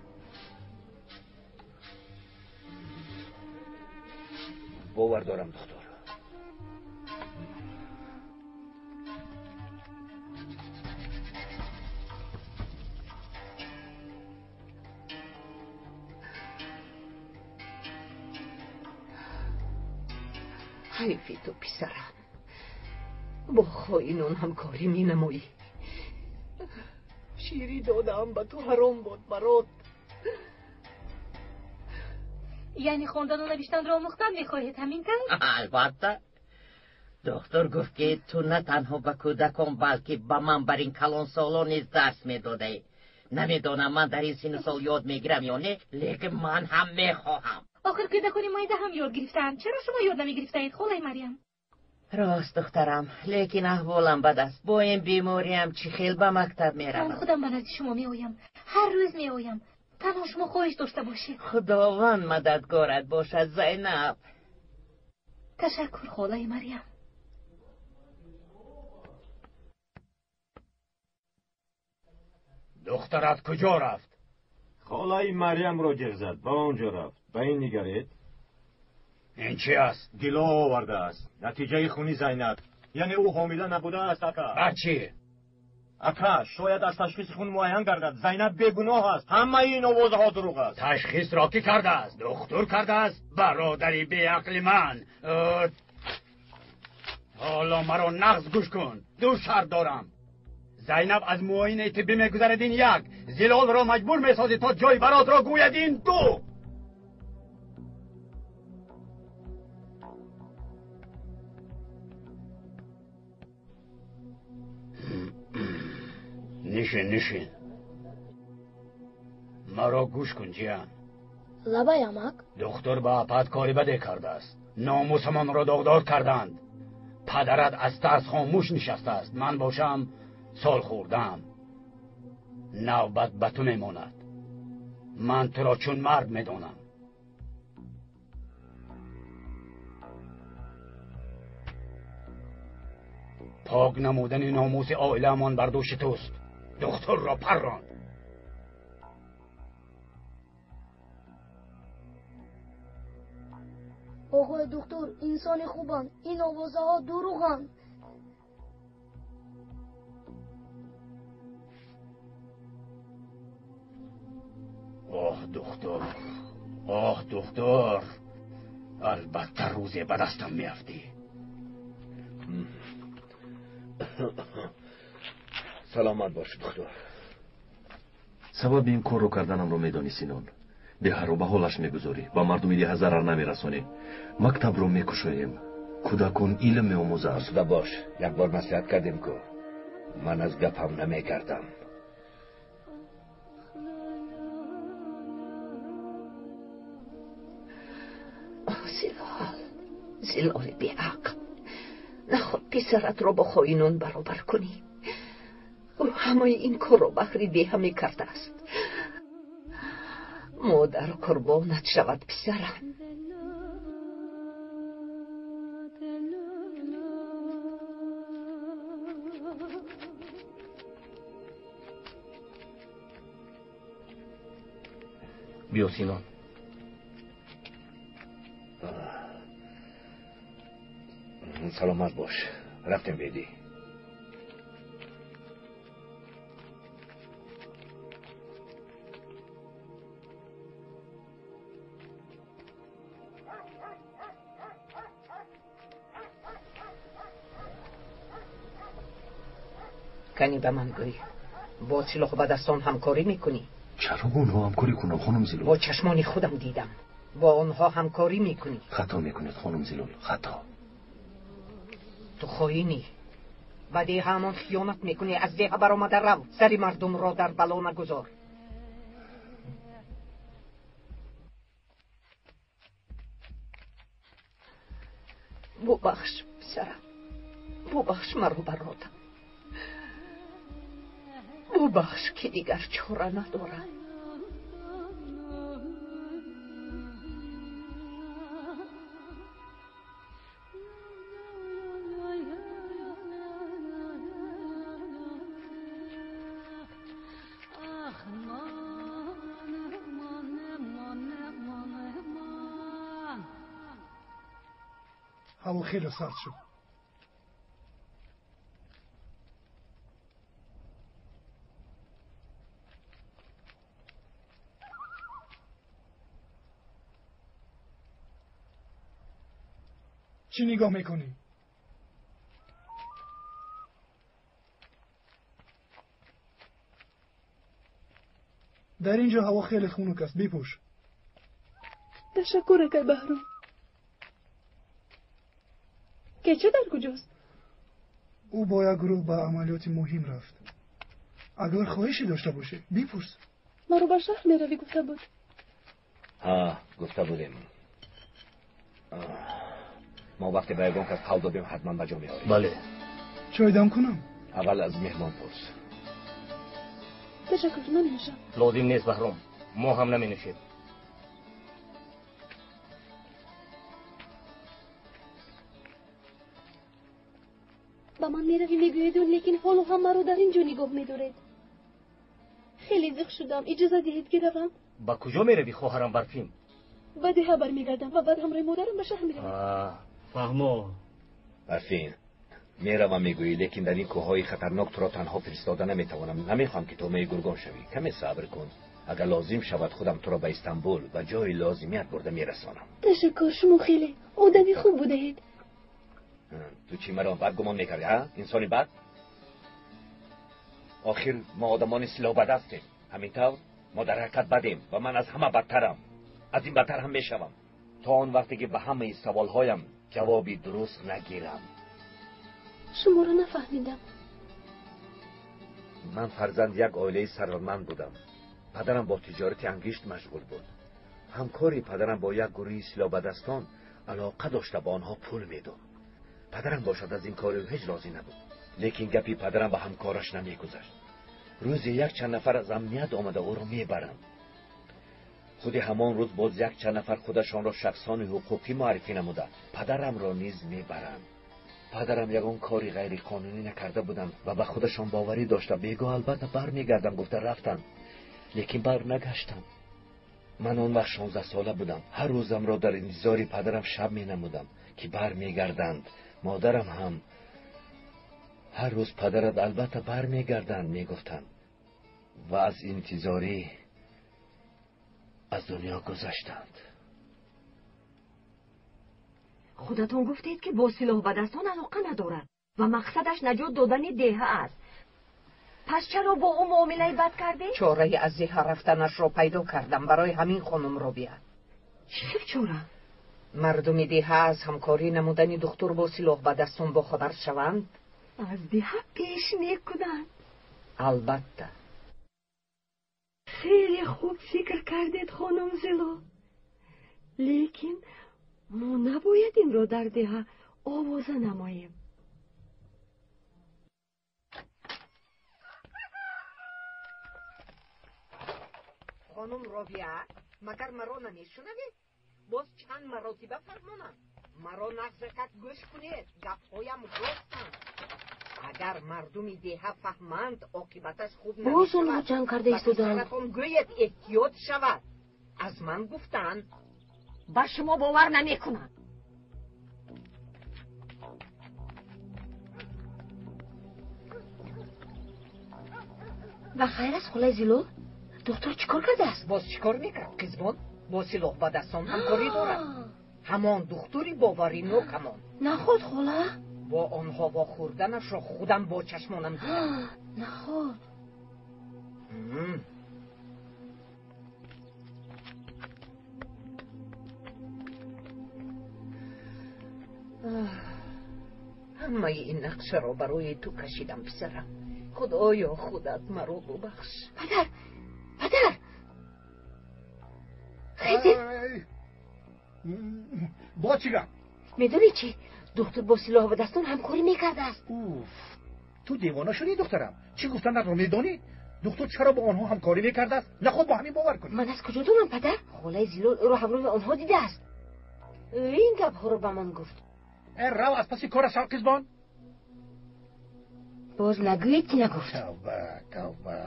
Бовар дорам, доктор. Ҳайфи ту писарам, бо хоинон ҳамкорӣ менамоӣ. Ширӣ додаам ба ту ҳаром бод барот. Яъне хондану навиштанро омӯхтан мехоҳед, ҳамин тавр? Албатта. Доктор гуфт, ки ту на танҳо ба кӯдакон, балки ба ман бар ин калонсолон низ дарс медодаӣ. Намедонам ман дар ин синну сол ёд мегирам ё не, лекин ман ҳам мехоҳам. Охир кӯдакони майда ҳам ёд гирифтаанд. Чаро шумо ёд намегирифтаед, холаи Марьям? Рост, духтарам, лекин аҳволам бад аст. Бо ин бемориам чӣ хел ба мактаб меравам? Ман худам ба назди шумо меоям, ҳар рӯз меоям. Танҳо шумо хоҳиш дошта бошед. Худованд мададгорат бошад, Зайнаб. Ташаккур, холаи Марьям. Духтарат куҷо рафт? Холаи Марьямро ҷеғ зад, ба он ҷо рафт. Ба ин нигаред. Ин чи аст? Дило овардааст. Натиҷаи хуни Зайнаб. Яъне ӯ ҳомила набудааст, ака. Ба чӣ? Ака, шояд аз ташхиси хун муайян гардад. Зайнаб бегуноҳ аст. Ҳамаи ин овозаҳо дурӯғ аст. Ташхисро кӣ кардааст? Духтур кардааст? Бародари беақли ман. Ҳоло маро нағз гӯш кун. Ду шарт дорам. Зайнаб аз муоинаи тиббӣ мегузарад, ин як. Зилолро маҷбур месозӣ то ҷои баротро гӯяд, ин ду. Нишин, нишин. Маро гӯш кун, ҷиян. Лабай, амак. Духтур ба апат кори баде кардааст. Номусамонро доғдор карданд. Падарат аз тарс хомӯш нишастааст. Ман бошам сол хӯрдаам. Навбат ба ту мемонад. Ман туро чун мард медонам. Пок намудани номуси оиламон бар дӯши туст. Духтурро паррон. Оғои духтур инсони хубанд. Ин овозаҳо дурӯғанд. Оҳ, духтур, оҳ, духтур, албатта рӯзе ба дастам меафтӣ. Саломат бош, духтур. Сабаби ин корро карданамро медонӣ, Синон. Деҳаро ба ҳолаш мегузорӣ, ба мардуми деҳа зарар намерасонӣ. Мактабро мекушоем, кӯдакон илм меомӯзанд. Осуда бош, як бор маслиҳат кардем ку. Ман аз гапам намегардам. Зилол, Зилоли беақл, наход писаратро бо хоинон баробар кунӣ. Ӯ ҳамаи ин корро баҳри деҳа мекардааст. Модар қурбонат шавад, писарам. Биё, Синон. Саломат бош. Рафтем, бедӣ. Кани ба ман гӯй, бо силоҳбадастон ҳамкорӣ мекунӣ? Чаро бо онҳо ҳамкорӣ кунам, хонум Зилол? Бо чашмони худам дидам. Бо онҳо ҳамкорӣ мекунӣ. Хато мекунед, хонум Зилол, хато. Ту хоинӣ. Ба деҳаамон хиёнат мекунӣ. Аз деҳа баромада рав. Сари мардумро дар бало нагузор. Бубахш, писарам. Бубахш маро, бародарам. Бубахш, ки дигар чора надорам. Ҳаво хеле сард шуд. Чӣ нигоҳ мекунӣ? Дар ин ҷо ҳаво хеле хунук аст, бипӯш. Ташаккур, акай Баҳром. Кеча дар куҷост? Ӯ бо як гурӯҳ ба амалиёти муҳим рафт. Агар хоҳише дошта бошӣ, бипурс. Маро ба шаҳр меравӣ гуфта буд. Ҳа, гуфта будем. Мо вақте ба ягон кас қавл додем, ҳатман ба ҷо меорем. Бале. Чой дам кунам? Аввал аз меҳмон пурс. Ташаккур, наменӯшам. Лозим нест, Баҳром, мо ҳам наменӯшем. Ба ман меравӣ мегӯеду, лекин ҳоло ҳам маро дар ин ҷо нигоҳ медоред. Хеле зиқ шудам, иҷоза диҳед ки равам. Ба куҷо меравӣ, хоҳарам Барфин? Ба деҳа бармегардам ва баъд ҳамроҳи модарам ба шаҳр меравам. Фаҳмо. Барфин, меравам мегӯӣ, лекин дар ин кӯҳҳои хатарнок туро танҳо фиристода наметавонам. Намехоҳам ки тӯъмаи гургон шавӣ. Каме сабр кун. Агар лозим шавад, худам туро ба Истанбул ба ҷои лозимият бурда мерасонам. Ташаккур, шумо хеле одами хуб будаед. Ту чӣ маро бад гумон мекардӣ, ҳа? Инсони бад? Охир мо одамони силоҳбадастем. Ҳамин тавр мо дар ҳақиқат бадем ва ман аз ҳама бадтарам. Аз ин бадтар ҳам мешавам. То он вақте ки ба ҳамаи саволҳоям ҷавоби дуруст нагирам. Шуморо нафаҳмидам. Ман фарзанди як оилаи сарватманд будам. Падарам бо тиҷорати ангишт машғул буд. Ҳамкори падарам бо як гурӯҳи силоҳбадастон алоқа дошта, ба онҳо пул медод. Падарам бошад аз ин кори ҳеҷ розӣ набуд. Лекин гапи падарам ба ҳамкораш намегузашт. Рӯзе якчанд нафар аз амният омада ӯро мебаранд. Худи ҳамон рӯз боз якчанд нафар худашонро шахсони ҳуқуқӣ муаррифӣ намуда падарамро низ мебаранд. Падарам ягон кори ғайриқонунӣ накарда буданд ва ба худашон боварӣ дошта бегоҳ албатта бармегардам гуфта рафтанд, лекин барнагаштанд. Ман он вақт 16 сола будам. Ҳар рӯзамро дар интизори падарам шаб менамудам ки бармегарданд. Модарам ҳам ҳар рӯз падарат албатта бармегарданд мегуфтанд ва аз интизорӣ аз дунё гузаштанд. Худатон гуфтед ки бо силоҳбадастон алоқа надорад ва мақсадаш наҷот додани деҳа аст. Пас чаро бо ӯ муомилаи бад кардед? Чораи аз деҳа рафтанашро пайдо кардам барои ҳамин хонум Робиа. Чӣ хел чора? Мардуми деҳа аз ҳамкорӣ намудани духтур бо силоҳбадастон бохабар шаванд, аз деҳа пеш мекунанд. Албатта. Хеле хуб фикр кардед, хонум Зило. Лекин мо набояд инро дар деҳа овоза намоем. Хонум Робиа, магар маро намешунавед? Боз чанд маротиба фармонам. Маро нағзакак гӯш кунед, гапҳоям ростанд. Агар мардуми деҳа фаҳманд, оқибаташ хуб намешавад. Боз онҳо ҷанг карда истодаанд. Ба писаратон гӯед эҳтиёт шавад. Аз ман гуфтанд. Ба шумо бовар намекунам. Ба хайр аст, холаи Зилол? Духтур чӣ кор кардааст? Боз чӣ кор мекард, қизбон? Бо силоҳбадастон ҳамкорӣ дорад. Ҳамон духтури боваринок ҳамон. Наход, хола? Бо онҳо вохӯрданашро худам бо чашмонам дидам. Наход. Ҳамаи ин нақшаро барои ту кашидам, писарам. Худоё, худат маро бубахш. Падар, падар, хезед. Боз чӣ гап? Медонӣ чӣ? Духтур бо силоҳбадастон ҳамкорӣ мекардааст. Уф, ту девона шудӣ, духтарам. Чӣ гуфтанатро медонӣ? Духтур чаро бо онҳо ҳамкорӣ мекардааст? Наход бо ҳамин бовар кунӣ. Ман аз куҷо донам, падар? Холаи Зилол ӯро ҳамроҳи онҳо дидааст. Ин гапҳоро ба ман гуфт. Рав аз паси кора шав, қизбон. Боз нагӯед ки нагуфт. Тавба, тавба.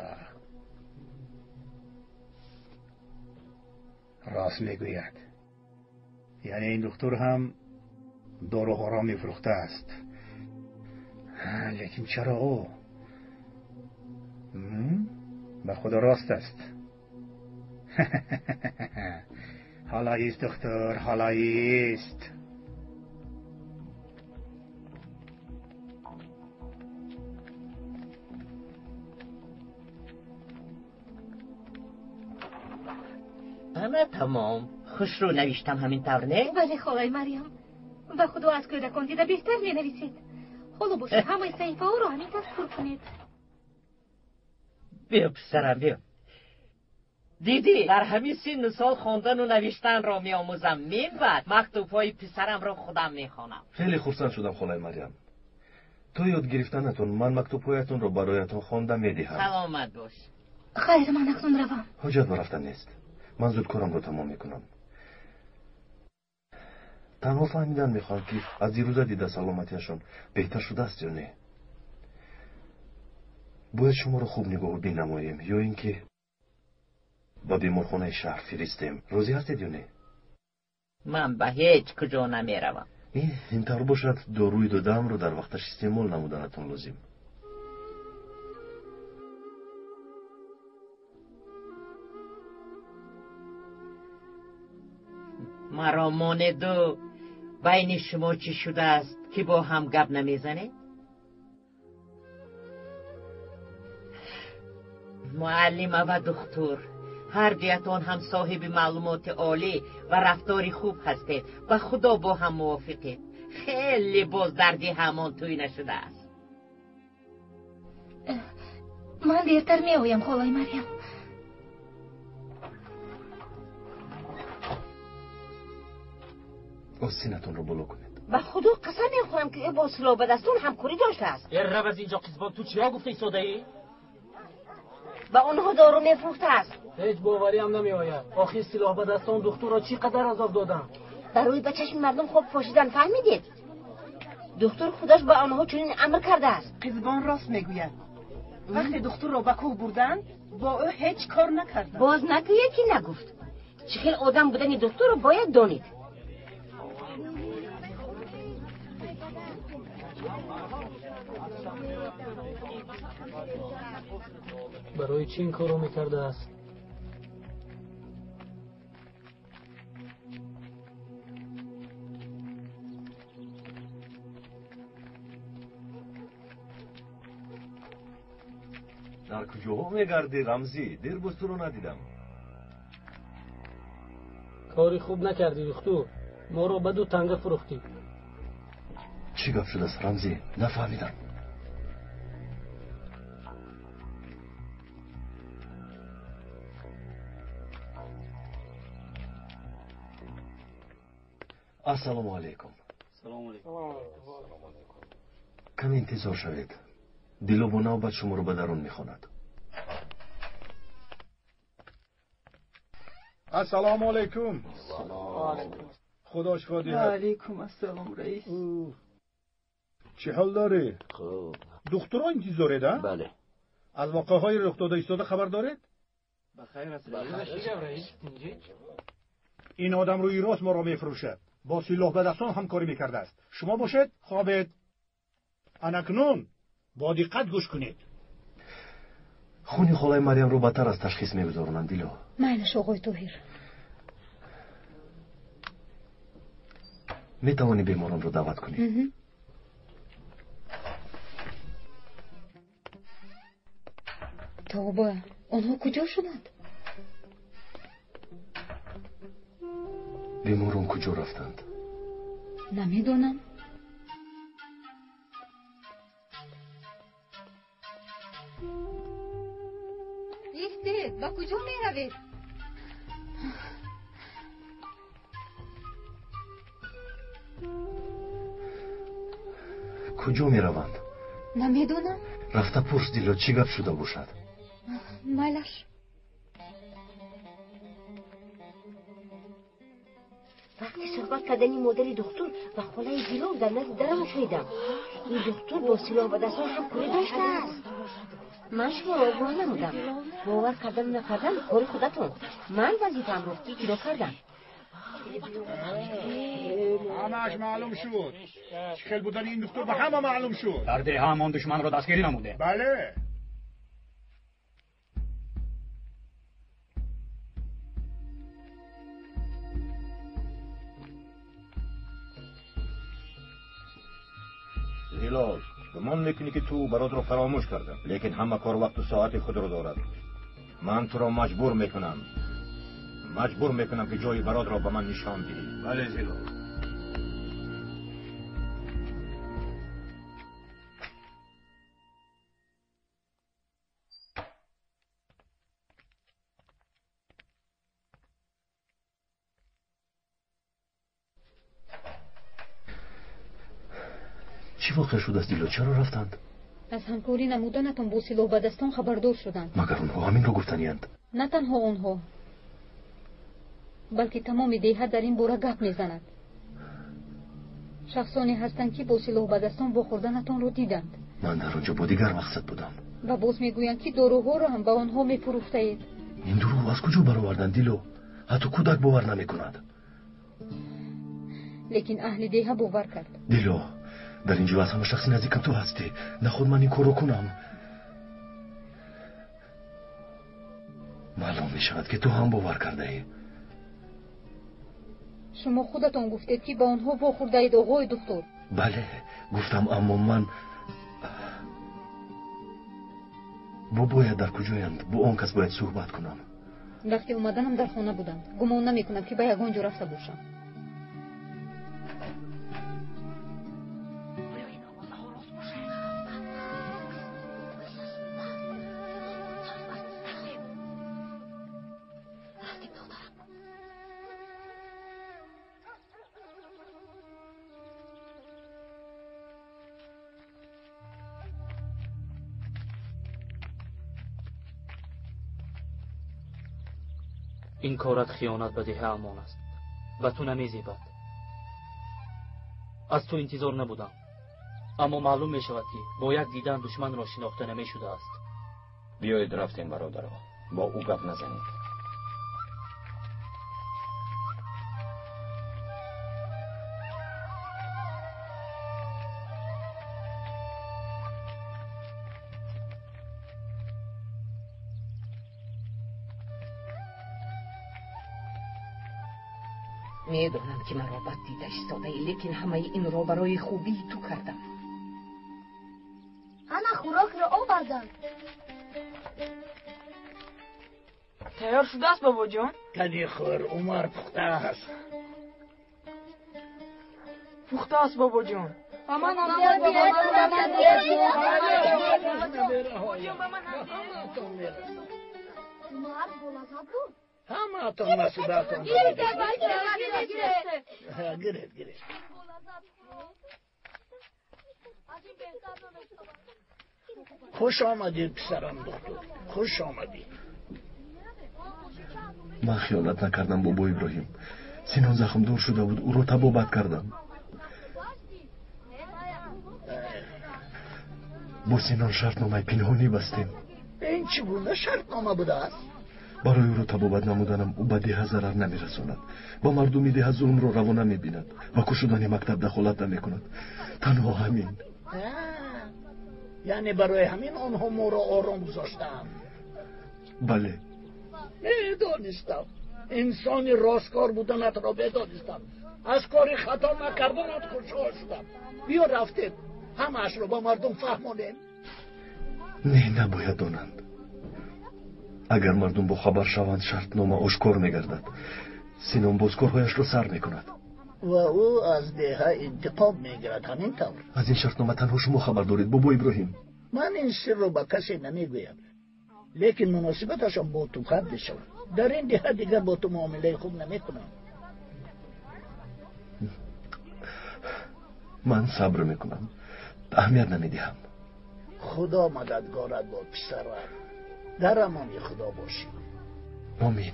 Рост мегӯяд. Яъне ин духтур ҳам доруҳоро мефурӯхтааст. Лекин чаро ӯ? Ба худо рост аст. Ҳоло ист, духтур, ҳоло ист. Ана тамом. Хушрӯ навиштам, ҳамин тавр не? Бале, холаи Марьям. Ба худо аз кӯдакон дида беҳтар менависед. Ҳоло бошад, ҳамаи саҳифаҳоро ҳамин тавр пур кунед. Биё, писарам, биё. Дидӣ, дар ҳамин синну сол хондану навиштанро меомӯзам. Мин баъд мактубҳои писарамро худам мехонам. Хеле хурсанд шудам, холаи Марьям. То ёд гирифтанатон ман мактубҳоятонро бароятон хонда медиҳам. Саломат бош. Хайр, ман акнун равам. Ҳоҷат ба рафтан нест. Ман зуд корамро тамом мекунам. Танҳо фаҳмидан мехоҳам, ки аз дирӯза дида саломатиашон беҳтар шудааст ё не. Бояд шуморо хуб нигоҳубин намоем ё ин ки ба беморхонаи шаҳр фиристем. Розӣ ҳастед ё не? Ман ба ҳеҷ куҷо намеравам. Ин тавр бошад, доруи додаамро дар вақташ истеъмол намуданатон лозим. Маро монеду байни шумо чӣ шудааст, ки бо ҳам гап намезанед? Муаллима ва духтур, ҳар дуятон ҳам соҳиби маълумоти олӣ ва рафтори хуб ҳастед. Ба худо бо ҳам мувофиқед. Хеле боз дарди ҳамон тӯй нашудааст. Ман дертар меоям, холаи Марьям. Остинатонро боло кунед. Ба худо қасам мехӯрам, ки ӯ бо силоҳбадастон ҳамкорӣ доштааст. Э, рав аз инҷо, қизбон, ту чиҳо гуфта истодаӣ? Ба онҳо дору мефурӯхтааст. Ҳеҷ бовариам намеояд. Охир силоҳбадастон духтурро чӣ қадар азоб доданд? Барои ба чашми мардум хоб пошидан, фаҳмидед? Духтур худаш ба онҳо чунин амр кардааст. Қизбон рост мегӯяд. Вақте духтурро ба кӯҳ бурданд, бо ӯ ҳеҷ кор накарданд. Боз нагӯед, ки нагуфт. Чӣ хел одам будани духтурро бояд донед. Барои чӣ ин корро мекардааст? Дар куҷоҳо мегардӣ, Рамзӣ? Дер боз туро надидам. Кори хуб накардӣ, духтур. Моро ба ду танга фурӯхтӣ. Чӣ гап шудааст, Рамзӣ? Нафаҳмидам. Ассалому алайкум. Каме интизор шавед. Дило бо навбат шуморо ба дарун мехонад. Ассалому алайкум. Худо шифо диҳад. Алайкум ассалом, раис. Чӣ ҳол дорӣ? Хуб. Духтуро интизоред, а? Бале. Аз воқеаҳои рух дода истода хабар доред? Ин одам рӯи рост моро мефурӯшад. Бо силоҳбадастон ҳамкорӣ мекардааст. Шумо бошед, хобед. Анакнун бо диққат гӯш кунед. Хуни холаи Марьямро бадтар аз ташхис мегузаронанд, Дило. Майлаш, оғои Тоҳир. Метавонӣ беморонро даъват кунӣ. Тавба, онҳо куҷо шуданд? Беморон куҷо рафтанд? Намедонам. Истед, ба куҷо меравед? Куҷо мераванд? Намедонам. Рафта пурс, Дило, чӣ гап шуда бошад? Майлаш. Вақти суҳбат кардани модари духтур ва холаи Зилол дар назди дарам шунидам. Ин духтур бо силоҳбадастон ҳамкорӣ доштааст. Ман шуморо огоҳ намудам. Бовар кардану накардан кори худатон. Ман вазифаамро иҷро кардам. Ҳамааш маълум шуд. Чӣ хел будани ин духтур ба ҳама маълум шуд. Дар деҳа ҳамон душманро дастгирӣ намудем. Бале. Зилол, гумон мекунӣ, ки ту баротро фаромӯш кардам, лекин ҳама кор вақту соати худро дорад. Ман туро маҷбур мекунам. Маҷбур мекунам ки ҷои бародро ба ман нишон диҳӣ. Бале, Зилол. Чӣ воқеа шудааст, Дило? Чаро рафтанд? Аз ҳамкорӣ намуданатон бо силоҳбадастон хабардор шуданд. Магар онҳо ҳаминро гуфтаниянд? На танҳо онҳо, балки тамоми деҳа дар ин бора гап мезанад. Шахсоне ҳастанд, ки бо силоҳбадастон вохӯрданатонро диданд. Ман дар он ҷо бо дигар мақсад будам. Ва боз мегӯянд, ки доруҳоро ҳам ба онҳо мефурӯхтаед. Ин дурӯғ аз куҷо бароварданд, Дило? Ҳатто кӯдак бовар намекунад. Лекин аҳли деҳа бовар кард. Дило, дар ин ҷо аз ҳама шахси наздикам ту ҳастӣ. Наход ман ин корро кунам. Маълум мешавад, ки ту ҳам бовар кардаӣ. Шумо худатон гуфтед, ки ба онҳо вохӯрдаед, оғои духтур. Бале, гуфтам, аммо ман бо бояд дар куҷоянд? Бо он кас бояд суҳбат кунам. Вақти омаданам дар хона буданд. Гумон намекунам, ки ба ягон ҷо рафта бошам. Ин корат хиёнат ба деҳаамон аст. Ба ту намезебад. Аз ту интизор набудам. Аммо маълум мешавад, ки бо як дидан душманро шинохта намешудааст. Биёед рафтем, бародаро. Бо ӯ гап назанед. Медонам, ки маро бад дида истодаӣ, лекин ҳамаи инро барои хубии ту кардам. Ана хӯрокро овардам. Тайёр шудааст, бобоҷон? Кани хӯр, Умар, пухта аст. Пухта аст, бобоҷон. Ба ман ҳам Умар болаззат буд. Ҳамаатон насибатон. Гиред, гиред. Хуш омадед, писарам духтур, хуш омадед. Ман хиёнат накардам, бобо Иброҳим. Синон захмдор шуда буд, ӯро табобат кардам. Бо Синон шартномаи пинҳонӣ бастем. Ин чӣ гуна шартнома будааст? Барои ӯро табобат намуданам ӯ ба деҳа зарар намерасонад, ба мардуми деҳа зулмро раво намебинад, ба кушодани мактаб дахолат намекунад. Танҳо ҳамин. Яъне барои ҳамин онҳо моро ором гузоштаанд? Бале. Медонистам, инсони росткор буданатро медонистам. Аз кори хато накарданат хушҳол шудам. Биё рафтем, ҳамаашро ба мардум фаҳмонем. Не, набояд донанд. Агар мардум бохабар шаванд, шартнома ошкор мегардад. Синон боз корҳояшро сар мекунад ва ӯ аз деҳа интиқом мегирад. Ҳамин тавр. Аз ин шартнома танҳо шумо хабар доред, бобо Иброҳим. Ман ин сирро ба касе намегӯям, лекин муносибаташон бо ту бад мешавад. Дар ин деҳа дигар бо ту муомилаи хуб намекунам. Ман сабр мекунам, аҳамият намедиҳам. Худо мададгорат бод, писарам. Дар амони Худо бошӣ. Омин.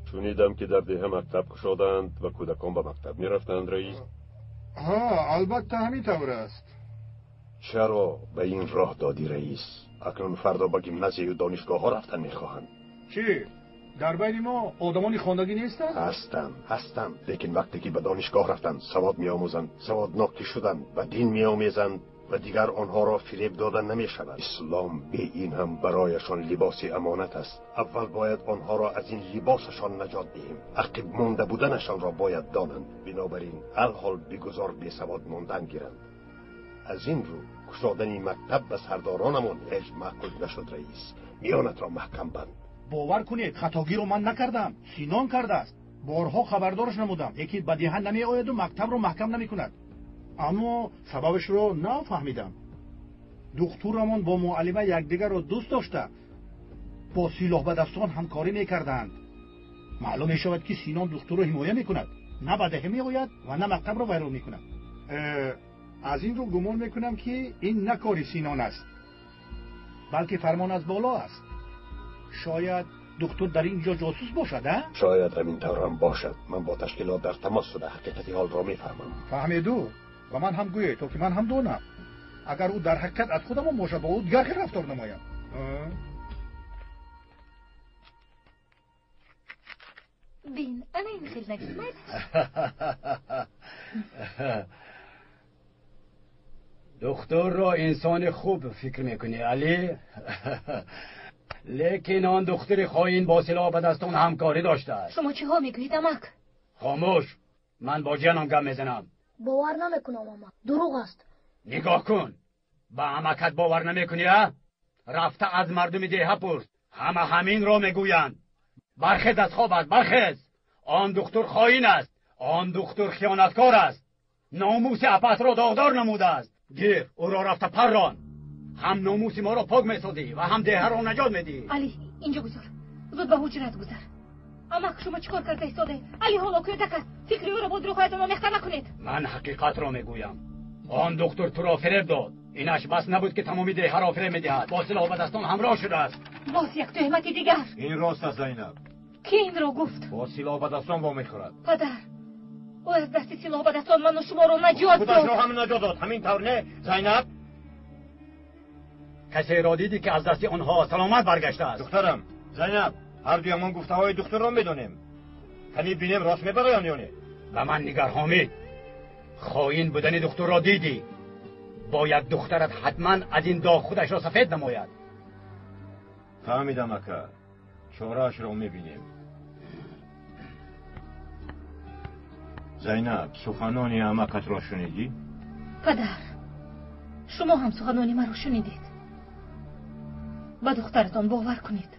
Шунидам, ки дар деҳа мактаб кушоданд ва кӯдакон ба мактаб мерафтанд, раис. Ҳа, албатта ҳамин тавр аст. Чаро ба ин роҳ додӣ, раис? Акнун фардо ба гимназияю донишгоҳҳо рафтан мехоҳанд. Чӣ, дар байни мо одамони хондагӣ нестанд? Ҳастанд, ҳастанд, лекин вақте ки ба донишгоҳ рафтанд, савод меомӯзанд, саводнок ки шуданд, ба дин меомезанд ва дигар онҳоро фиреб дода намешавад. Ислом бе ин ҳам барояшон либоси амонат аст. Аввал бояд онҳоро аз ин либосашон наҷот диҳем. Ақиб монда буданашонро бояд донанд. Бинобар ин алҳол бигузор бесавод мондан гиранд. Аз ин рӯ кушодани мактаб ба сардоронамон ҳеҷ маъқул нашуд, раис. Миёнатро маҳкам банд. Бовар кунед, хатогиро ман накардам, Синон кардааст. Борҳо хабардораш намудам, лекин ба деҳа намеояду мактабро маҳкам намекунад. Аммо сабабашро нафаҳмидам. Духтурамон бо муаллима якдигарро дӯст дошта, бо силоҳбадастон ҳамкорӣ мекарданд. Маълум мешавад, ки Синон духтурро ҳимоя мекунад, на ба деҳа меояд ва на мактабро вайрон мекунад. Аз ин рӯ гумон мекунам, ки ин на кори Синон аст, балки фармон аз боло аст. Шояд духтур дар ин ҷо ҷосус бошад, а? Шояд ҳамин таврам бошад. Ман бо ташкилот дар тамос шуда ҳақиқати ҳолро мефаҳмам. Фаҳмеду? Ба ман ҳам гӯед, то ки ман ҳам донам. Агар ӯ дар ҳақиқат аз худамон бошад, бо ӯ дигар хел рафтор намоям. Бин, ана ин хел нависмайд. Духтурро инсони хуб фикр мекунӣ, Алӣ. Лекин он духтури хоин бо силоҳ ба дастон ҳамкорӣ доштааст. Шумо чиҳо мегӯед, амак? Хомӯш, ман бо ҷиянам гап мезанам. Бовар намекунам, амак, дурӯғ аст. Нигоҳ кун, ба амакат бовар намекунӣ, а? Рафта аз мардуми деҳа пурс, ҳама ҳаминро мегӯянд. Бархез аз хобат, бархез! Он духтур хоин аст, он духтур хиёнаткор аст, номуси апатро доғдор намудааст. Гир, ӯро рафта паррон. Ҳам номуси моро пок месозӣ ва ҳам деҳаро наҷот медиҳӣ. Алӣ, инҷо гузор, зуд ба ҳуҷрат гузар. Амак, шумо чӣ кор карда истодаед? Алӣ ҳоло кӯдак аст, фикри ӯро бо дурӯғҳоятон омехта накунед. Ман ҳақиқатро мегӯям. Он духтур туро фиреб дод. Инаш бас набуд, ки тамоми деҳаро фиреб медиҳад. Бо силоҳ ба дастон ҳамроҳ шудааст. Боз як туҳмати дигар. Ин рост аст, Зайнаб. Кӣ инро гуфт? Бо силоҳ ба дастон вомехӯрад. Падар, ӯ аз дасти силоҳ ба дастон ману шуморо наҷот дод. Худашро ҳам наҷот дод. Ҳамин тавр не, Зайнаб? Касеро дидӣ, ки аз дасти онҳо саломат баргаштааст? Духтарам, Зайнаб, ҳар дуямон гуфтаҳои духтурро медонем. Кани бинем, рост мебароянд ё не? Ба ман нигар, Ҳомид. Хоин будани духтурро дидӣ. Бояд духтарат ҳатман аз ин доғ худашро сафед намояд. Фаҳмидам, ака, чораашро мебинем. Зайнаб, суханони амакатро шунидӣ? Падар, шумо ҳам суханони маро шунидед. Ба духтаратон бовар кунед.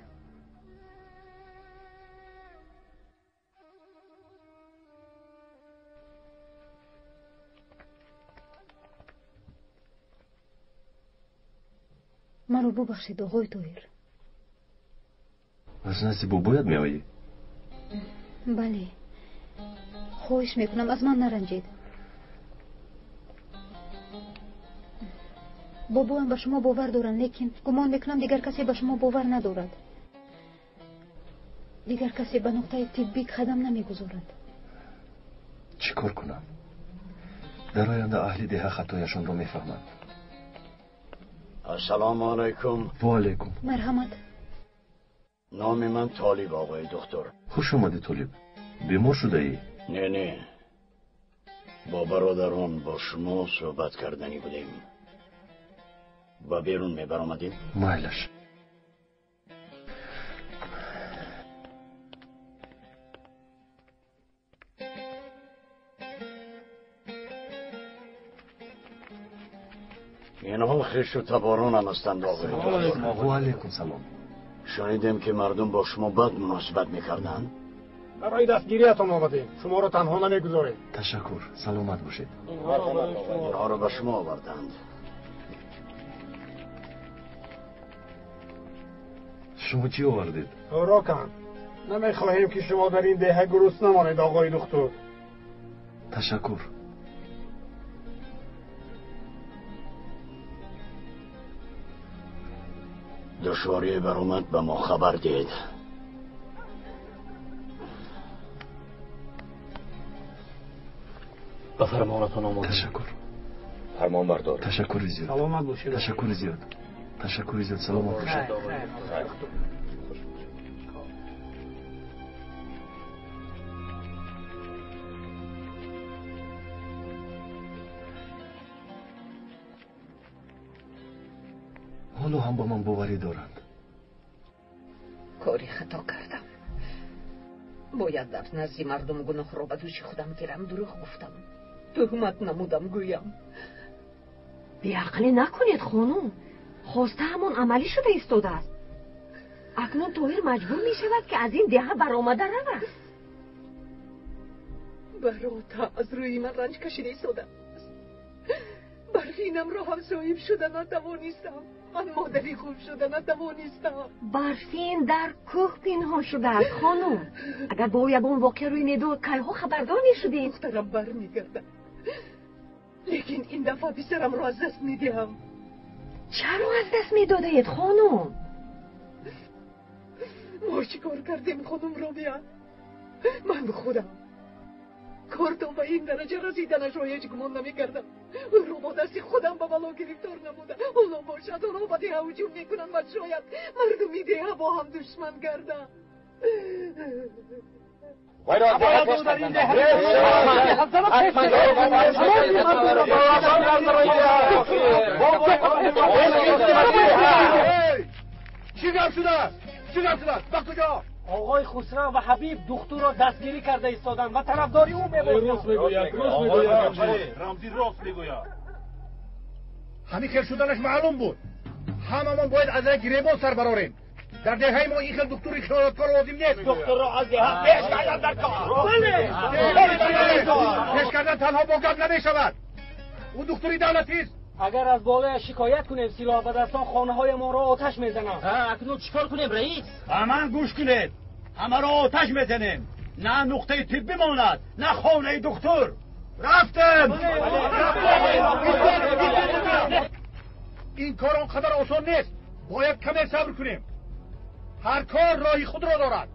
Маро бубахшед, оғои Тоҳир. Аз назди бобоят меоӣ? Бале. Хоҳиш мекунам, аз ман наранҷед. Бобоям ба шумо бовар доранд, лекин гумон мекунам дигар касе ба шумо бовар надорад. Дигар касе ба нуқтаи тиббӣ қадам намегузорад. Чӣ кор кунам? Дар оянда аҳли деҳа хатояшонро мефаҳманд. Ассалому алайкум. Ва алайкум. Марҳамат. Номи ман Толиб, оғои духтур. Хуш омадӣ, Толиб. Бемор шудаӣ? Не, не, бо бародарон бо шумо суҳбат карданӣ будем. Ба берун мебаромадем? Майлаш. Инҳо хешу таборонам ҳастанд, оғои духтур. Ва алайкум салом. Шунидем, ки мардум бо шумо бад муносибат мекарданд. Барои дастгириятон омадем. Шуморо танҳо намегузорем. Ташаккур, саломат бошед. Инҳоро ба шумо оварданд. Шумо чӣ овардед? Хӯрокам. Намехоҳем, ки шумо дар ин деҳа гурусна монед, оғои духтур. Ташаккур. Душворие баромад, ба мо хабар диҳед. Ба фармонатон омода. Ташаккур. Фармонбардор. Ташаккури зиёд. Саломат бошед. Ташаккури зиёд. Ташаккури зиёд. Саломат бошед. Ҳоло ҳам ба ман боварӣ доранд. Кори хато кардам. Бояд дар назди мардум гуноҳро ба дӯши худам гирам. Дурӯғ гуфтам, туҳмат намудам, гӯям. Беақлӣ накунед, хонум. Хоста ҳамон амалӣ шуда истодааст. Акнун Тоҳир маҷбур мешавад, ки аз ин деҳа баромада равад. Барота аз рӯи ман ранҷ кашида истодааст. Барфинамро ҳам соҳиб шуда натавонистам. Ман модари хуб шуда натавонистам. Барфин дар кӯҳ пинҳон шудааст, хонум. Агар бо ӯ ягон воқеа рӯй медод, кайҳо хабардор мешудед. Духтарам бармегардад, лекин ин дафъа писарамро аз даст медиҳам. Чаро аз даст медодаед, хонум? Мо чӣ кор кардем, хонум Робия? Ман худам кор то ба ин дараҷа расиданашро ҳеҷ гумон намекардам. Ӯро бо дасти худам ба бало гирифтор намуда. Ҳоло бошад, онҳо ба деҳа ҳуҷум мекунанд ва шояд мардуми деҳа бо ҳам душман гарданд. Чӣ гап шудааст? Чӣ гап шудааст? Ба куҷо? Оғои Хусрав ва Ҳабиб духтурро дастгирӣ карда истоданд ва тарафдори ӯ мебошанд. Рост мегӯяд, рост мегӯяд. Рамзӣ рост мегӯяд. Ҳамин хел шуданаш маълум буд. Ҳамамон бояд аз як гиребон сар барорем. Дар деҳаи мо ин хел духтури хиёнаткор лозим нест. Духтурро аз деҳа пеш кардан дар кор. Пеш кардан танҳо бо гап намешавад. Ӯ духтури давлатист. Агар аз болояш шикоят кунем, силоҳбадастон хонаҳоямонро оташ мезананд. Акнун чӣ кор кунем, раис? Ба ман гӯш кунед. Ҳамаро оташ мезанем. На нуқтаи тиббӣ монад, на хонаи духтур. Рафтем! Ин кор он қадар осон нест. Бояд каме сабр кунем. Ҳар кор роҳи худро дорад.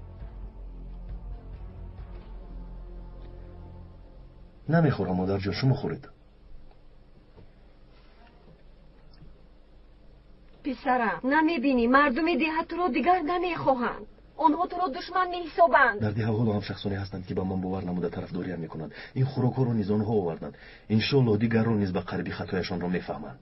Намехӯрам, модарҷон, шумо хӯред. Писарам, намебинӣ мардуми деҳа туро дигар намехоҳанд. Онҳо туро душман меҳисобанд. Дар деҳа ҳоло ҳам шахсоне ҳастанд, ки ба ман бовар намуда тарафдориам мекунанд. Ин хӯрокҳоро низ онҳо оварданд. Иншоаллоҳ дигарон низ ба қариби хатояшонро мефаҳманд.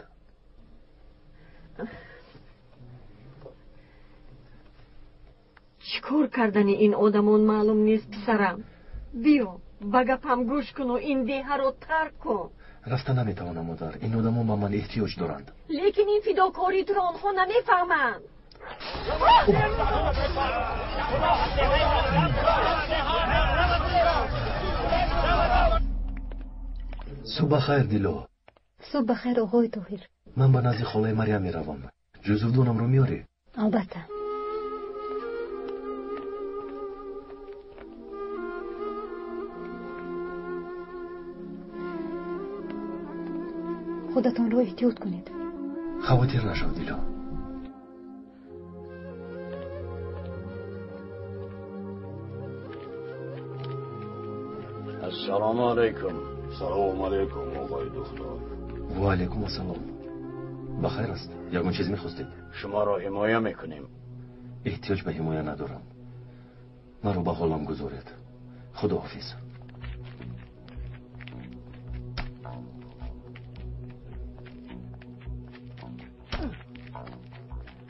Чӣ кор кардани ин одамон маълум нест, писарам. Биё, ба гапам гӯш куну ин деҳаро тарк кун. Рафта наметавонам, модар. Ин одамон ба ман эҳтиёҷ доранд. Лекин ин фидокории туро онҳо намефаҳманд. Субҳ бахайр, Дило. Субҳ бахайр, оғои Тоҳир. Ман ба назди холаи Марьям меравам. Ҷузувдонамро меорӣ? Албатта. Худатонро эҳтиёт кунед. Хавотир нашав, Дило. Ассалому алайкум. Салому алайкум, оғои духтур. Ва алайкум ассалом. Ба хайр аст? Ягон чиз мехостед? Шуморо ҳимоя мекунем. Эҳтиёҷ ба ҳимоя надорам. Маро ба ҳолам гузоред. Худоҳофиз.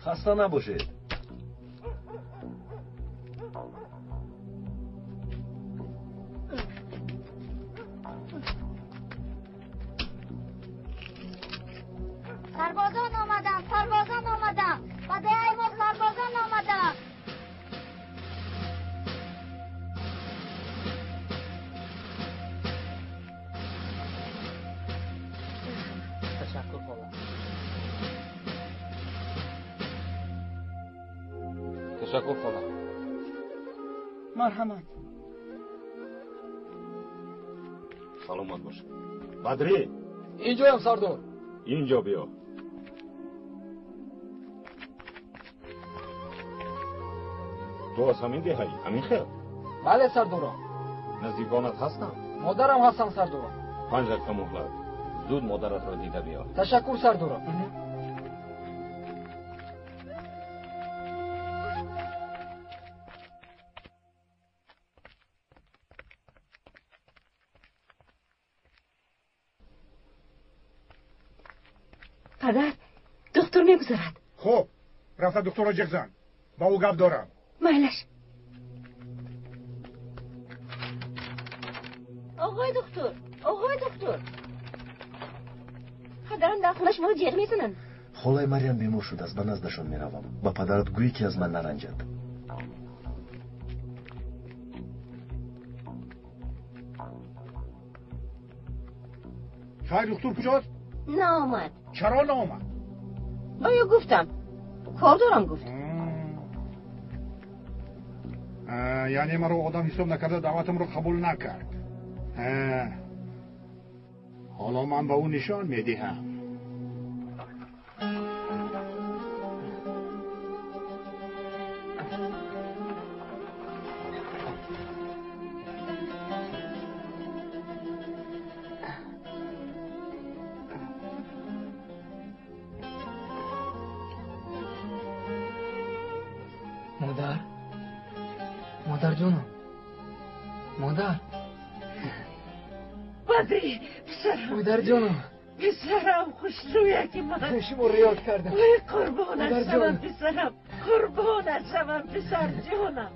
Хаста набошед. Сарбозон омаданд, сарбозон омаданд. Ба деҳаи мо сарбозон омаданд. Ташаккур, хола. Ташаккур, хола. Марҳамат. Саломат бош. Бадрӣ. Инҷоям, сардор. Инҷо биё. Ту аз ҳамин деҳаӣ, ҳамин хел? Бале, сардорам. Наздиконат ҳастанд? Модарам ҳастам, сардорам. 5 дақиқа муҳлат. Зуд модаратро дида биё. Ташаккур, сардорам. Падар, духтур мегузарад. Хуб, рафта духтурро ҷеғ зан. Ба ӯ гап дорам. Майлаш. Оғои духтур, оғои духтур. Падарам дар хона шуморо ҷеғ мезананд. Холаи Марьям бемор шудааст, ба наздашон меравам. Ба падарат гӯӣ, ки аз ман наранҷад. Хайр, духтур куҷост? Наомад. Чаро наомад? Оё гуфтам, кор дорам гуфт. Яъне маро одам ҳисоб накарда даъватамро қабул накард. Ҳоло ман ба ӯ нишон медиҳам. Модар, модарҷонам, модар. Бадри, писарам. Модарҷонам. Писарам, хушрӯяки ман. Шуморо ёд кардам. Ой, қурбонат шавам, писарам. Қурбонат шавам, писарҷонам.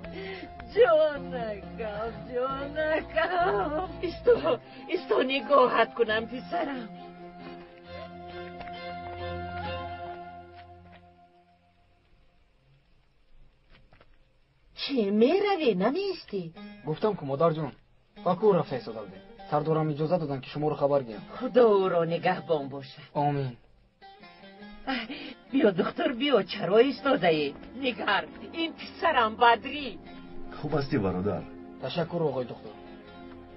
Ҷонакам, ҷонакам. Исто, исто нигоҳат кунам, писарам. Чӣ меравӣ, намеистӣ? Гуфтам ку, модарҷон, ба кӯ рафта истода будем. Сардорам иҷоза доданд, ки шуморо хабар диҳам. Худо ӯро нигаҳбон бошад. Омин. Биё, духтур, биё, чаро истодаӣ? Нигар, ин писарам Бадрӣ. Хуб ҳастӣ, бародар? Ташаккур, оғои духтур.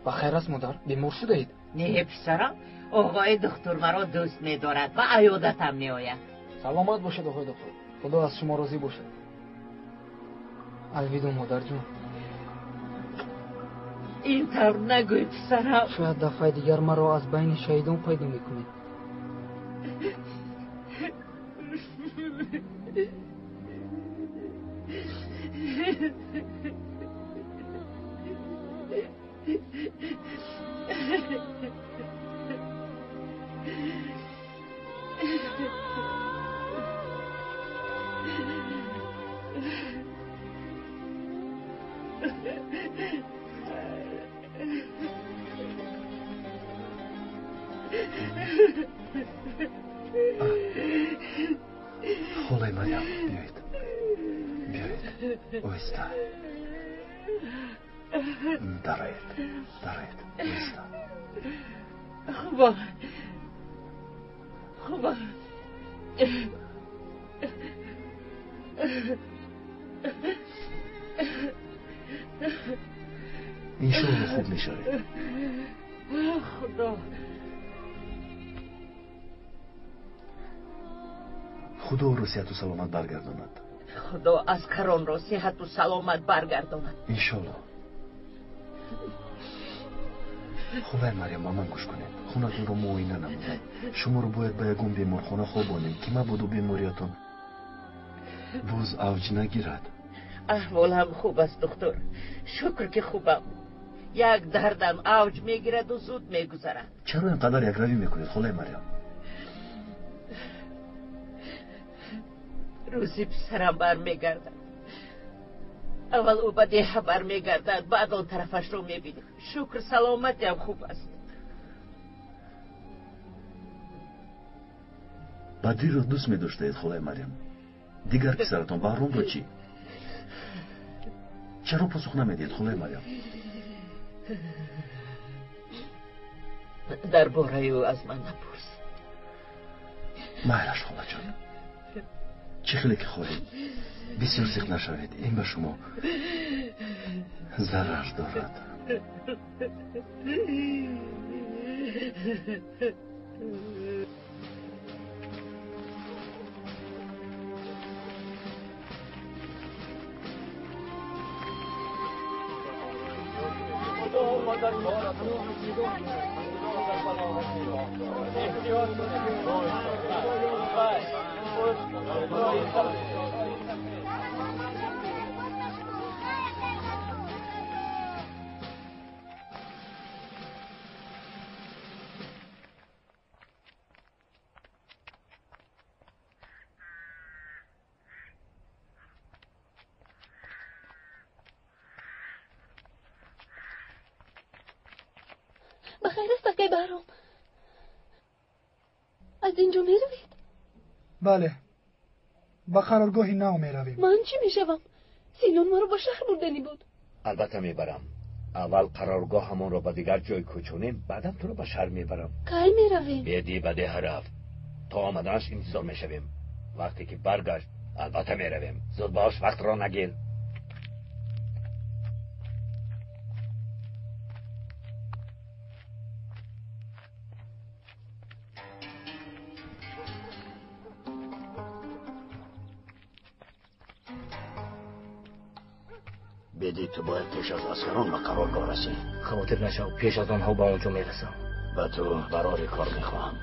Ба хайр аст, модар? Бемор шудаед? Не, писарам, оғои духтур маро дӯст медорад ва аёдатам меояд. Саломат бошед, оғои духтур. Худо аз шумо розӣ бошад. Алвидо, модарҷон. Ин тавр нагӯй, писарам. Шояд дафъаи дигар маро аз байни шаҳидон пайдо мекунед. Холаи Марьям, биёед, биёед, оҳиста дароед, дароед, оҳиста. Хубам, хубам. Иншоалло хуб мешавед. Худо, Худо ӯро сиҳату саломат баргардонад. Худо аскаронро сиҳату саломат баргардонад. Иншоалло. Холаи Марьям, ба ман гӯш кунед. Хунатонро муоина намудам. Шуморо бояд ба ягон беморхона хобонем, ки мабодо бемориятон боз авҷ нагирад. Аҳволам хуб аст, духтур. Шукр, ки хубам. Як дардам авҷ мегираду зуд мегузарад. Чаро ин қадар якравӣ мекунед, холаи Марьям? Рӯзи писарам бармегардад. Аввал ӯ ба деҳа бармегардад, баъд он тарафашро мебинем. Шукр, саломатиам хуб аст. Бадриро дӯст медоштаед, холаи Марьям. Дигар писаратон Баҳромро чӣ? Чаро посух намедиҳед, холаи Марьям? Дар бораи ӯ аз ман напурс. Майлаш, холаҷон, чӣ хеле ки хоҳед. Бисёр зиқ нашавед, ин ба шумо зарар дорад. Ба хайр аст, акай Баҳром? Аз ин ҷо меравед? Бале, ба қароргоҳи нав меравем. Ман чӣ мешавам? Синон маро ба шаҳр бурданӣ буд. Албатта мебарам. Аввал қароргоҳамонро ба дигар ҷой кӯчонем, баъдам туро ба шаҳр мебарам. Кай меравем? Беди ба деҳа рафт. То омаданаш интизор мешавем. Вақте ки баргашт, албатта меравем. Зуд бош, вақтро нагир. Беди, ту бояд пеш аз аскарон ба қароргоҳ расӣ. Хавотир нашав, пеш аз онҳо ба он ҷо мерасам. Ба ту барори кор мехоҳам.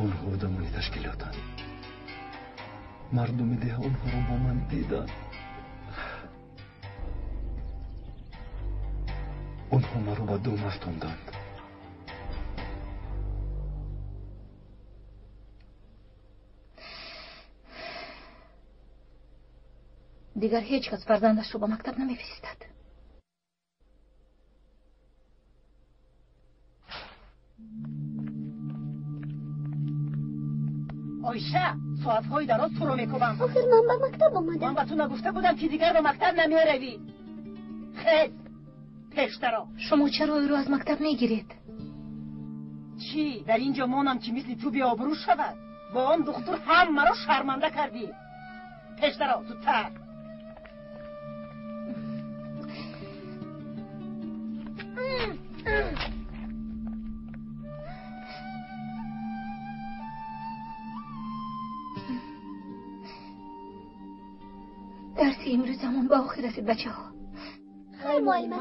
Онҳо одамони ташкилотанд. Мардуми деҳа онҳоро бо ман диданд. Онҳо маро ба дом афтонданд. Дигар ҳеҷ кас фарзандашро ба мактаб намефиристад. Оиша, соатҳои дароз туро мекӯбам. Охир ман ба мактаб омадам. Ман ба ту нагуфта будам, ки дигар ба мактаб намеравӣ. Хез, пештаро. Шумо чаро ӯро аз мактаб мегиред? Чӣ, дар ин ҷо монам, ки мисли ту беобрӯ шавад? Бо он духтур ҳам маро шарманда кардӣ. Пештаро, зудтар. Дарси имрӯзамон ба охир расид, бачаҳо. Хайр, муаллима.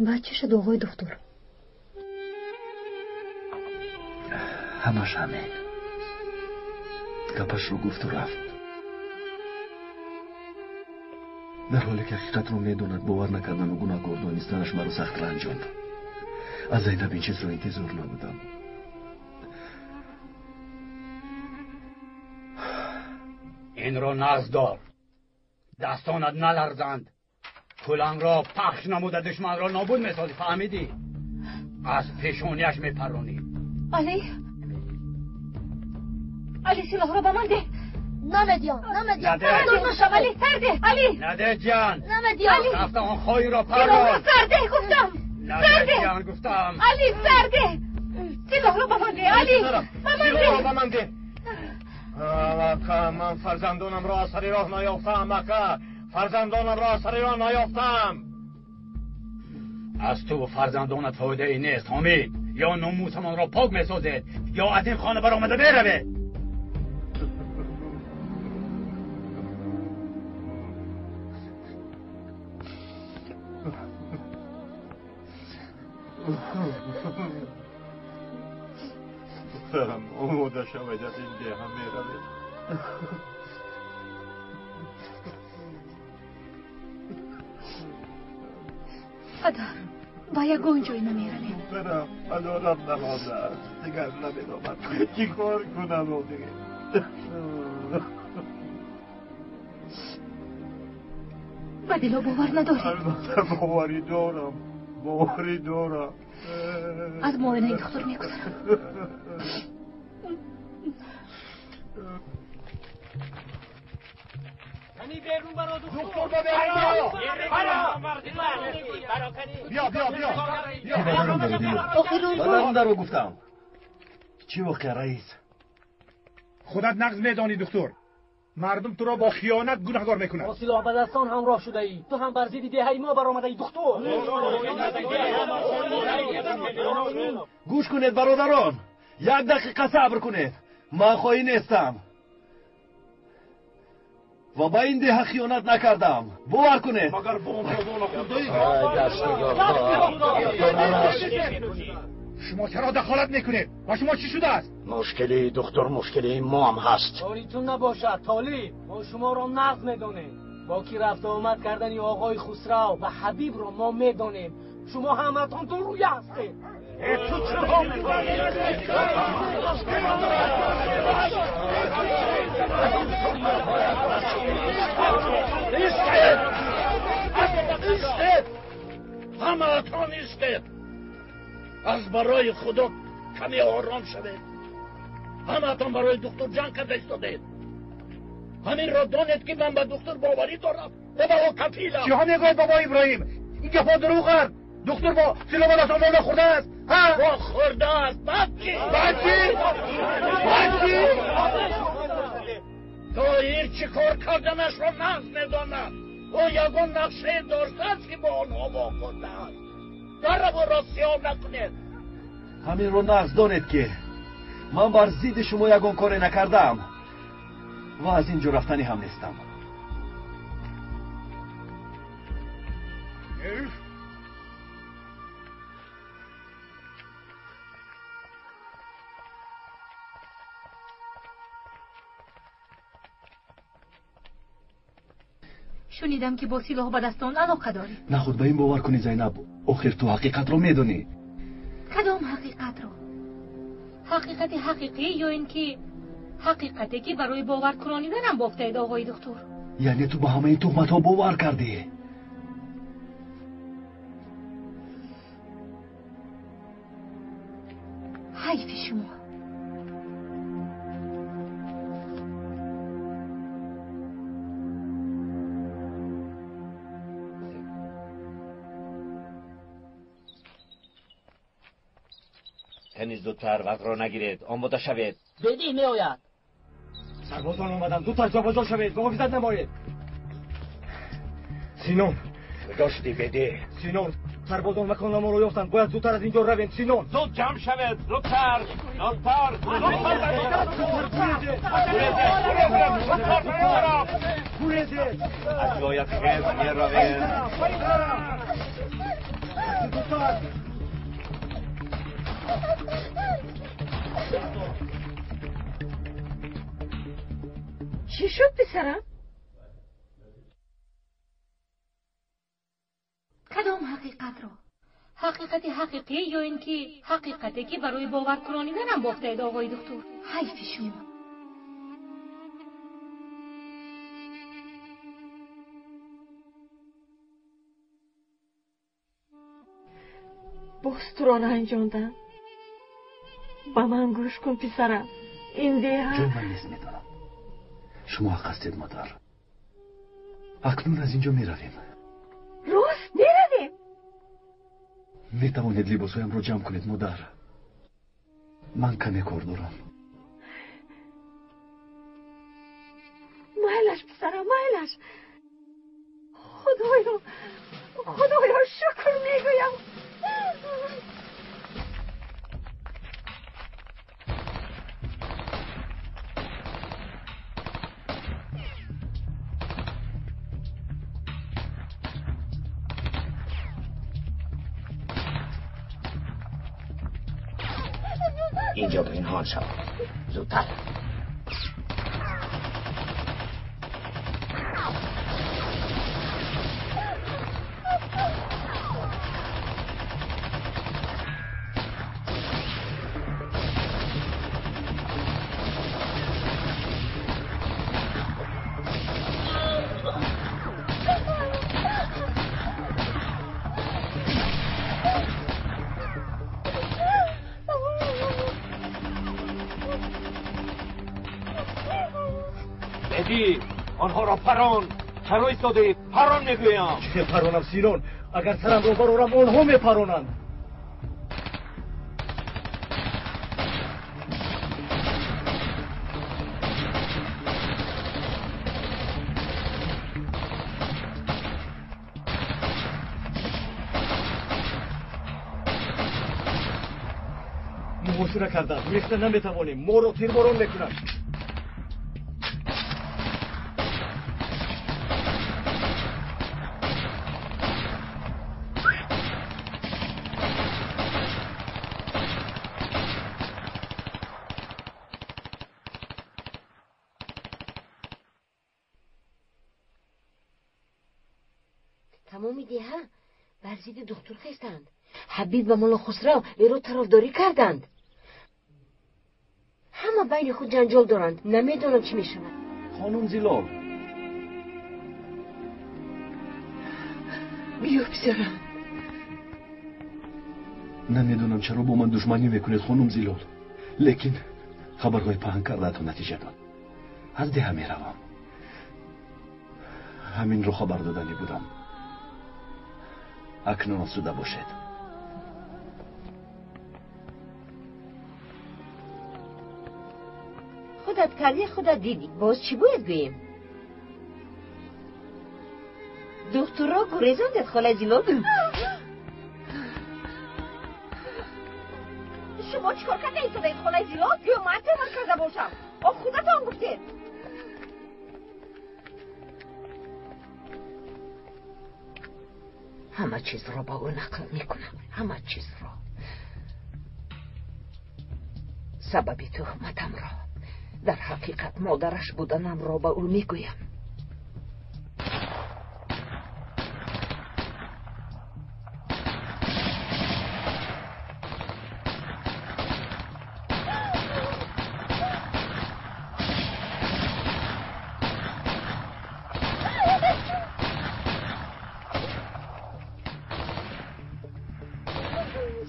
Баъд чӣ шуд, оғои духтур? Ҳамаш ҳамин. Гапашро гуфту рафт. Дар ҳоле ки ҳақиқатро медонад, бовар накардану гунаҳкор донистанаш маро сахт ранҷонд. Аз Зайнаб ин чизро интизор набудам. Инро нағз дор. Дастонат наларзанд. Кулангро пахш намуда душманро нобуд месозӣ, фаҳмидӣ? Аз пешонияш мепаронӣ. Али, Али, силоҳро ба ман деҳ. Намедиҳам, намедиҳам. Дур нашав, Али, сар деҳ, Али. Наде, ҷан. Намедиҳам. Рафта он хоиро парон. Силоҳро сар деҳ, гуфтам. Сар деҳ. Ҷан, гуфтам. Али, сар деҳ. Силоҳро ба ман деҳ, Али. Ба ман деҳ. Силоҳро ба ман деҳ. Ака, ман фарзандонамро аз сари роҳ наёфтам, ака. Фарзандонамро аз сари роҳ наёфтам. Аз ту фарзандонат фоидае нест, Ҳомид. Ё номусамонро пок месозед, ё аз ин хона баромада меравед. Духтарам, омода шавед, аз ин деҳа меравед. Падар, ба ягон ҷой намеравем. Духтарам, адорам намондааст, дигар намедонам чӣ кор кунам. Ба дило бовар надоред? Албатта боварӣ дорам, боварӣ дорам. Аз муоинаи духтур мегузарам. بیا بیا بیا. Ба даро гуфтам. Чӣ воқеа, раис? Худат нағз медонӣ, духтур. Мардум туро бо хиёнат гунаҳгор мекунад. Бо силоҳбадастон ҳамроҳ шудаӣ. Ту ҳам бар зидди деҳаи мо баромадаӣ, духтур. Гӯш кунед, бародарон, як дақиқа сабр кунед. Ман хоин нестам ва ба ин деҳа хиёнат накардам. Бовар кунед. Магар бо онҳо нахӯрдаӣ? Шумо чаро дахолат мекунед? Ба шумо чӣ шудааст? Мушкили духтур мушкили мо ҳам ҳаст. Кори ту набошад, Толиб. Мо шуморо нағз медонем. Бо ки рафту омад кардани оғои Хусрав ва Ҳабибро мо медонем. Шумо ҳаматон дурӯя ҳастед. Ту чаро истед? Истед! Ҳамаатон истед! Аз барои Худо каме ором шавед. Ҳамаатон барои духтур ҷанг карда истодаед. Ҳаминро донед, ки ман ба духтур боварӣ дорам ва ба ӯ кафилам. Чиҳо мегӯяд бобо Иброҳим? Ин гапҳо дурӯғанд. Духтур бо силоҳбадастон нахӯрдааст. Бо хӯрдааст. Баъд чӣ? Баъд чӣ? Баъд чӣ? Тоҳир чӣ кор карданашро нағз медонад. Ӯ ягон нақшае доштааст, ки бо онҳо вохӯрдааст. Дараворо сиёҳ накунед. Ҳаминро нағз донед, ки ман бар зидди шумо ягон коре накардаам ва аз ин ҷо рафтанӣ ҳам нестам. Шунидам, ки бо силоҳбадастон алоқа дорӣ. Нахуд ба ин бовар кунӣ, Зайнаб. Охир ту ҳақиқатро медонӣ. Кадом ҳақиқатро? Ҳақиқати ҳақиқӣ ё ин ки ҳақиқате, ки барои бовар кунониданам бофтаед, оғои духтур? Яъне ту ба ҳамаи туҳматҳо бовар кардӣ? Ҳайфи шумо. Кани зудтар, вақтро нагиред, омода шавед. Бедиҳ меояд. Сарбозон омаданд, зудтар ҷобаҷо шавед, муҳофизат намоед. Синон, куҷо шудӣ, Бедиҳ? Синон, сарбозон макони моро ёфтанд, бояд зудтар аз ин ҷо равем. Синон, зуд ҷамъ шавед, зудтар, зудтар, гурезед, аз ҷоят хез меравем. Зудтар. Чӣ шуд, писарам? Кадом ҳақиқатро? Ҳақиқати ҳақиқӣ ё ин ки ҳақиқате, ки барои бовар кунониданам бофтаед, оғои духтур? Ҳайфи шумо. Боз туро ранҷондам. Ба ман гӯш кун, писарам. Ин деҳа Ҷон, ман низ медонам, шумо ҳақ ҳастед, модар. Акнун аз ин ҷо меравем. Рост меравем? Метавонед либосҳоямро ҷамъ кунед, модар. Ман каме кор дорам. Майлаш, писарам, майлаш. Худоё, Худоё, шукр мегӯям. Инҷо пинҳон шав, зудтар. чӣ? Онҳоро парон. Чаро истодаӣ? Парон мегӯям. Чӣ паронам, Синон? Агар сарамро барорам, онҳо мепаронанд. Муҳосира карданд. Гурехта наметавонем. Моро тирборон мекунанд. Тамоми деҳа бар зидди духтур хестанд. Ҳабиб ва Мулло Хусрав эро тарафдорӣ карданд. Ҳама байни худ ҷанҷол доранд. Намедонам чӣ мешавад. Хонум Зилол. Биё, писарам. Намедонам чаро бо ман душманӣ мекунед, хонум Зилол. Лекин хабарҳои паҳн кардаатон натиҷа дод. Аз деҳа меравам. Ҳаминро хабар доданӣ будам. Акнун осуда бошед. Худат кардӣ, худат дидӣ. Боз чӣ бояд гӯем? Духтурро гурезондед, холаи Зилол. Шумо чӣ кор карда истодаед, холаи Зилол? Ё ман тӯҳмат карда бошам? О, худатон гуфтед. Ҳама чизро ба ӯ нақл мекунам. Ҳама чизро. Сабаби тӯҳматамро, дар ҳақиқат модараш буданамро ба ӯ мегӯям.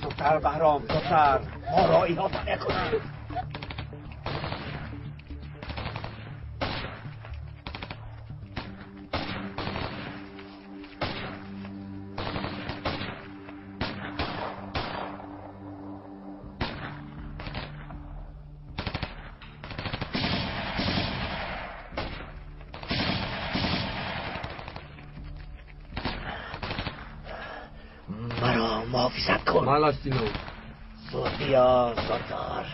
زودتر بهرام، زودتر. ما را احاطه نکنند. مرا محافظت کن. مالاش سینو. زود بیا، زودتر.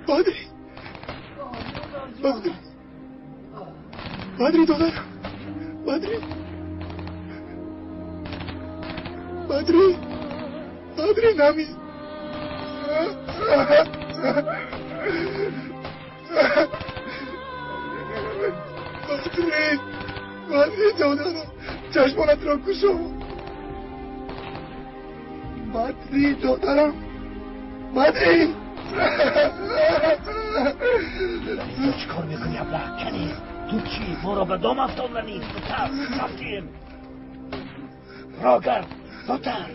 Бадри! Бадри! Бадри, додарам! Бадри! Бадри! Бадри, нами! Бадри! Бадри, додарам! Чашмонатро кушо! Бадри, додарам! Бадри! تو چیکار میکنی ابله؟ کنیز تو چی؟ ما را به دام افتاندنی. زودتر رفتیم. راگر زودتر.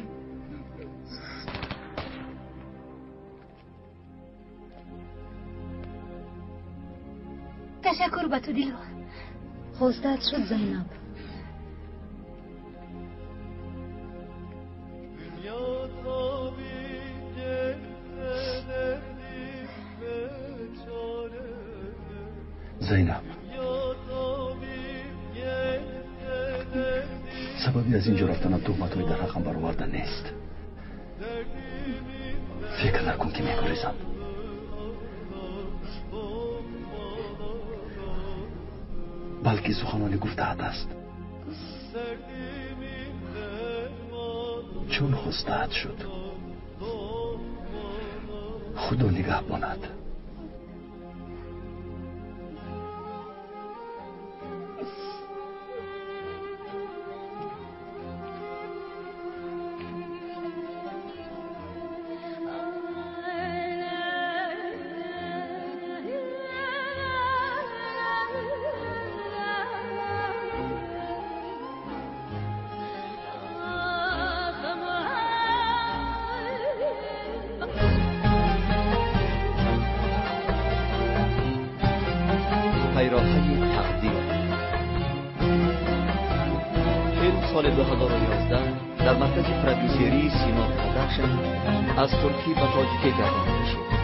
Ташаккур ба ту, Дилор. Хостаат шуд, Зайнаб. Зайнаб, сабаби аз ин ҷо рафтанам туҳматҳои дар ҳаққам бароварда нест. Фикр накун ки мегурезам. Балки суханони гуфтаат аст. Чун хостаат шуд, Худо нигаҳбонад. пайроҳаи тақдир. Филм соли 2011 дар маркази продюсерии Сино Продакшн аз туркӣ ба тоҷикӣ гардонида шуд.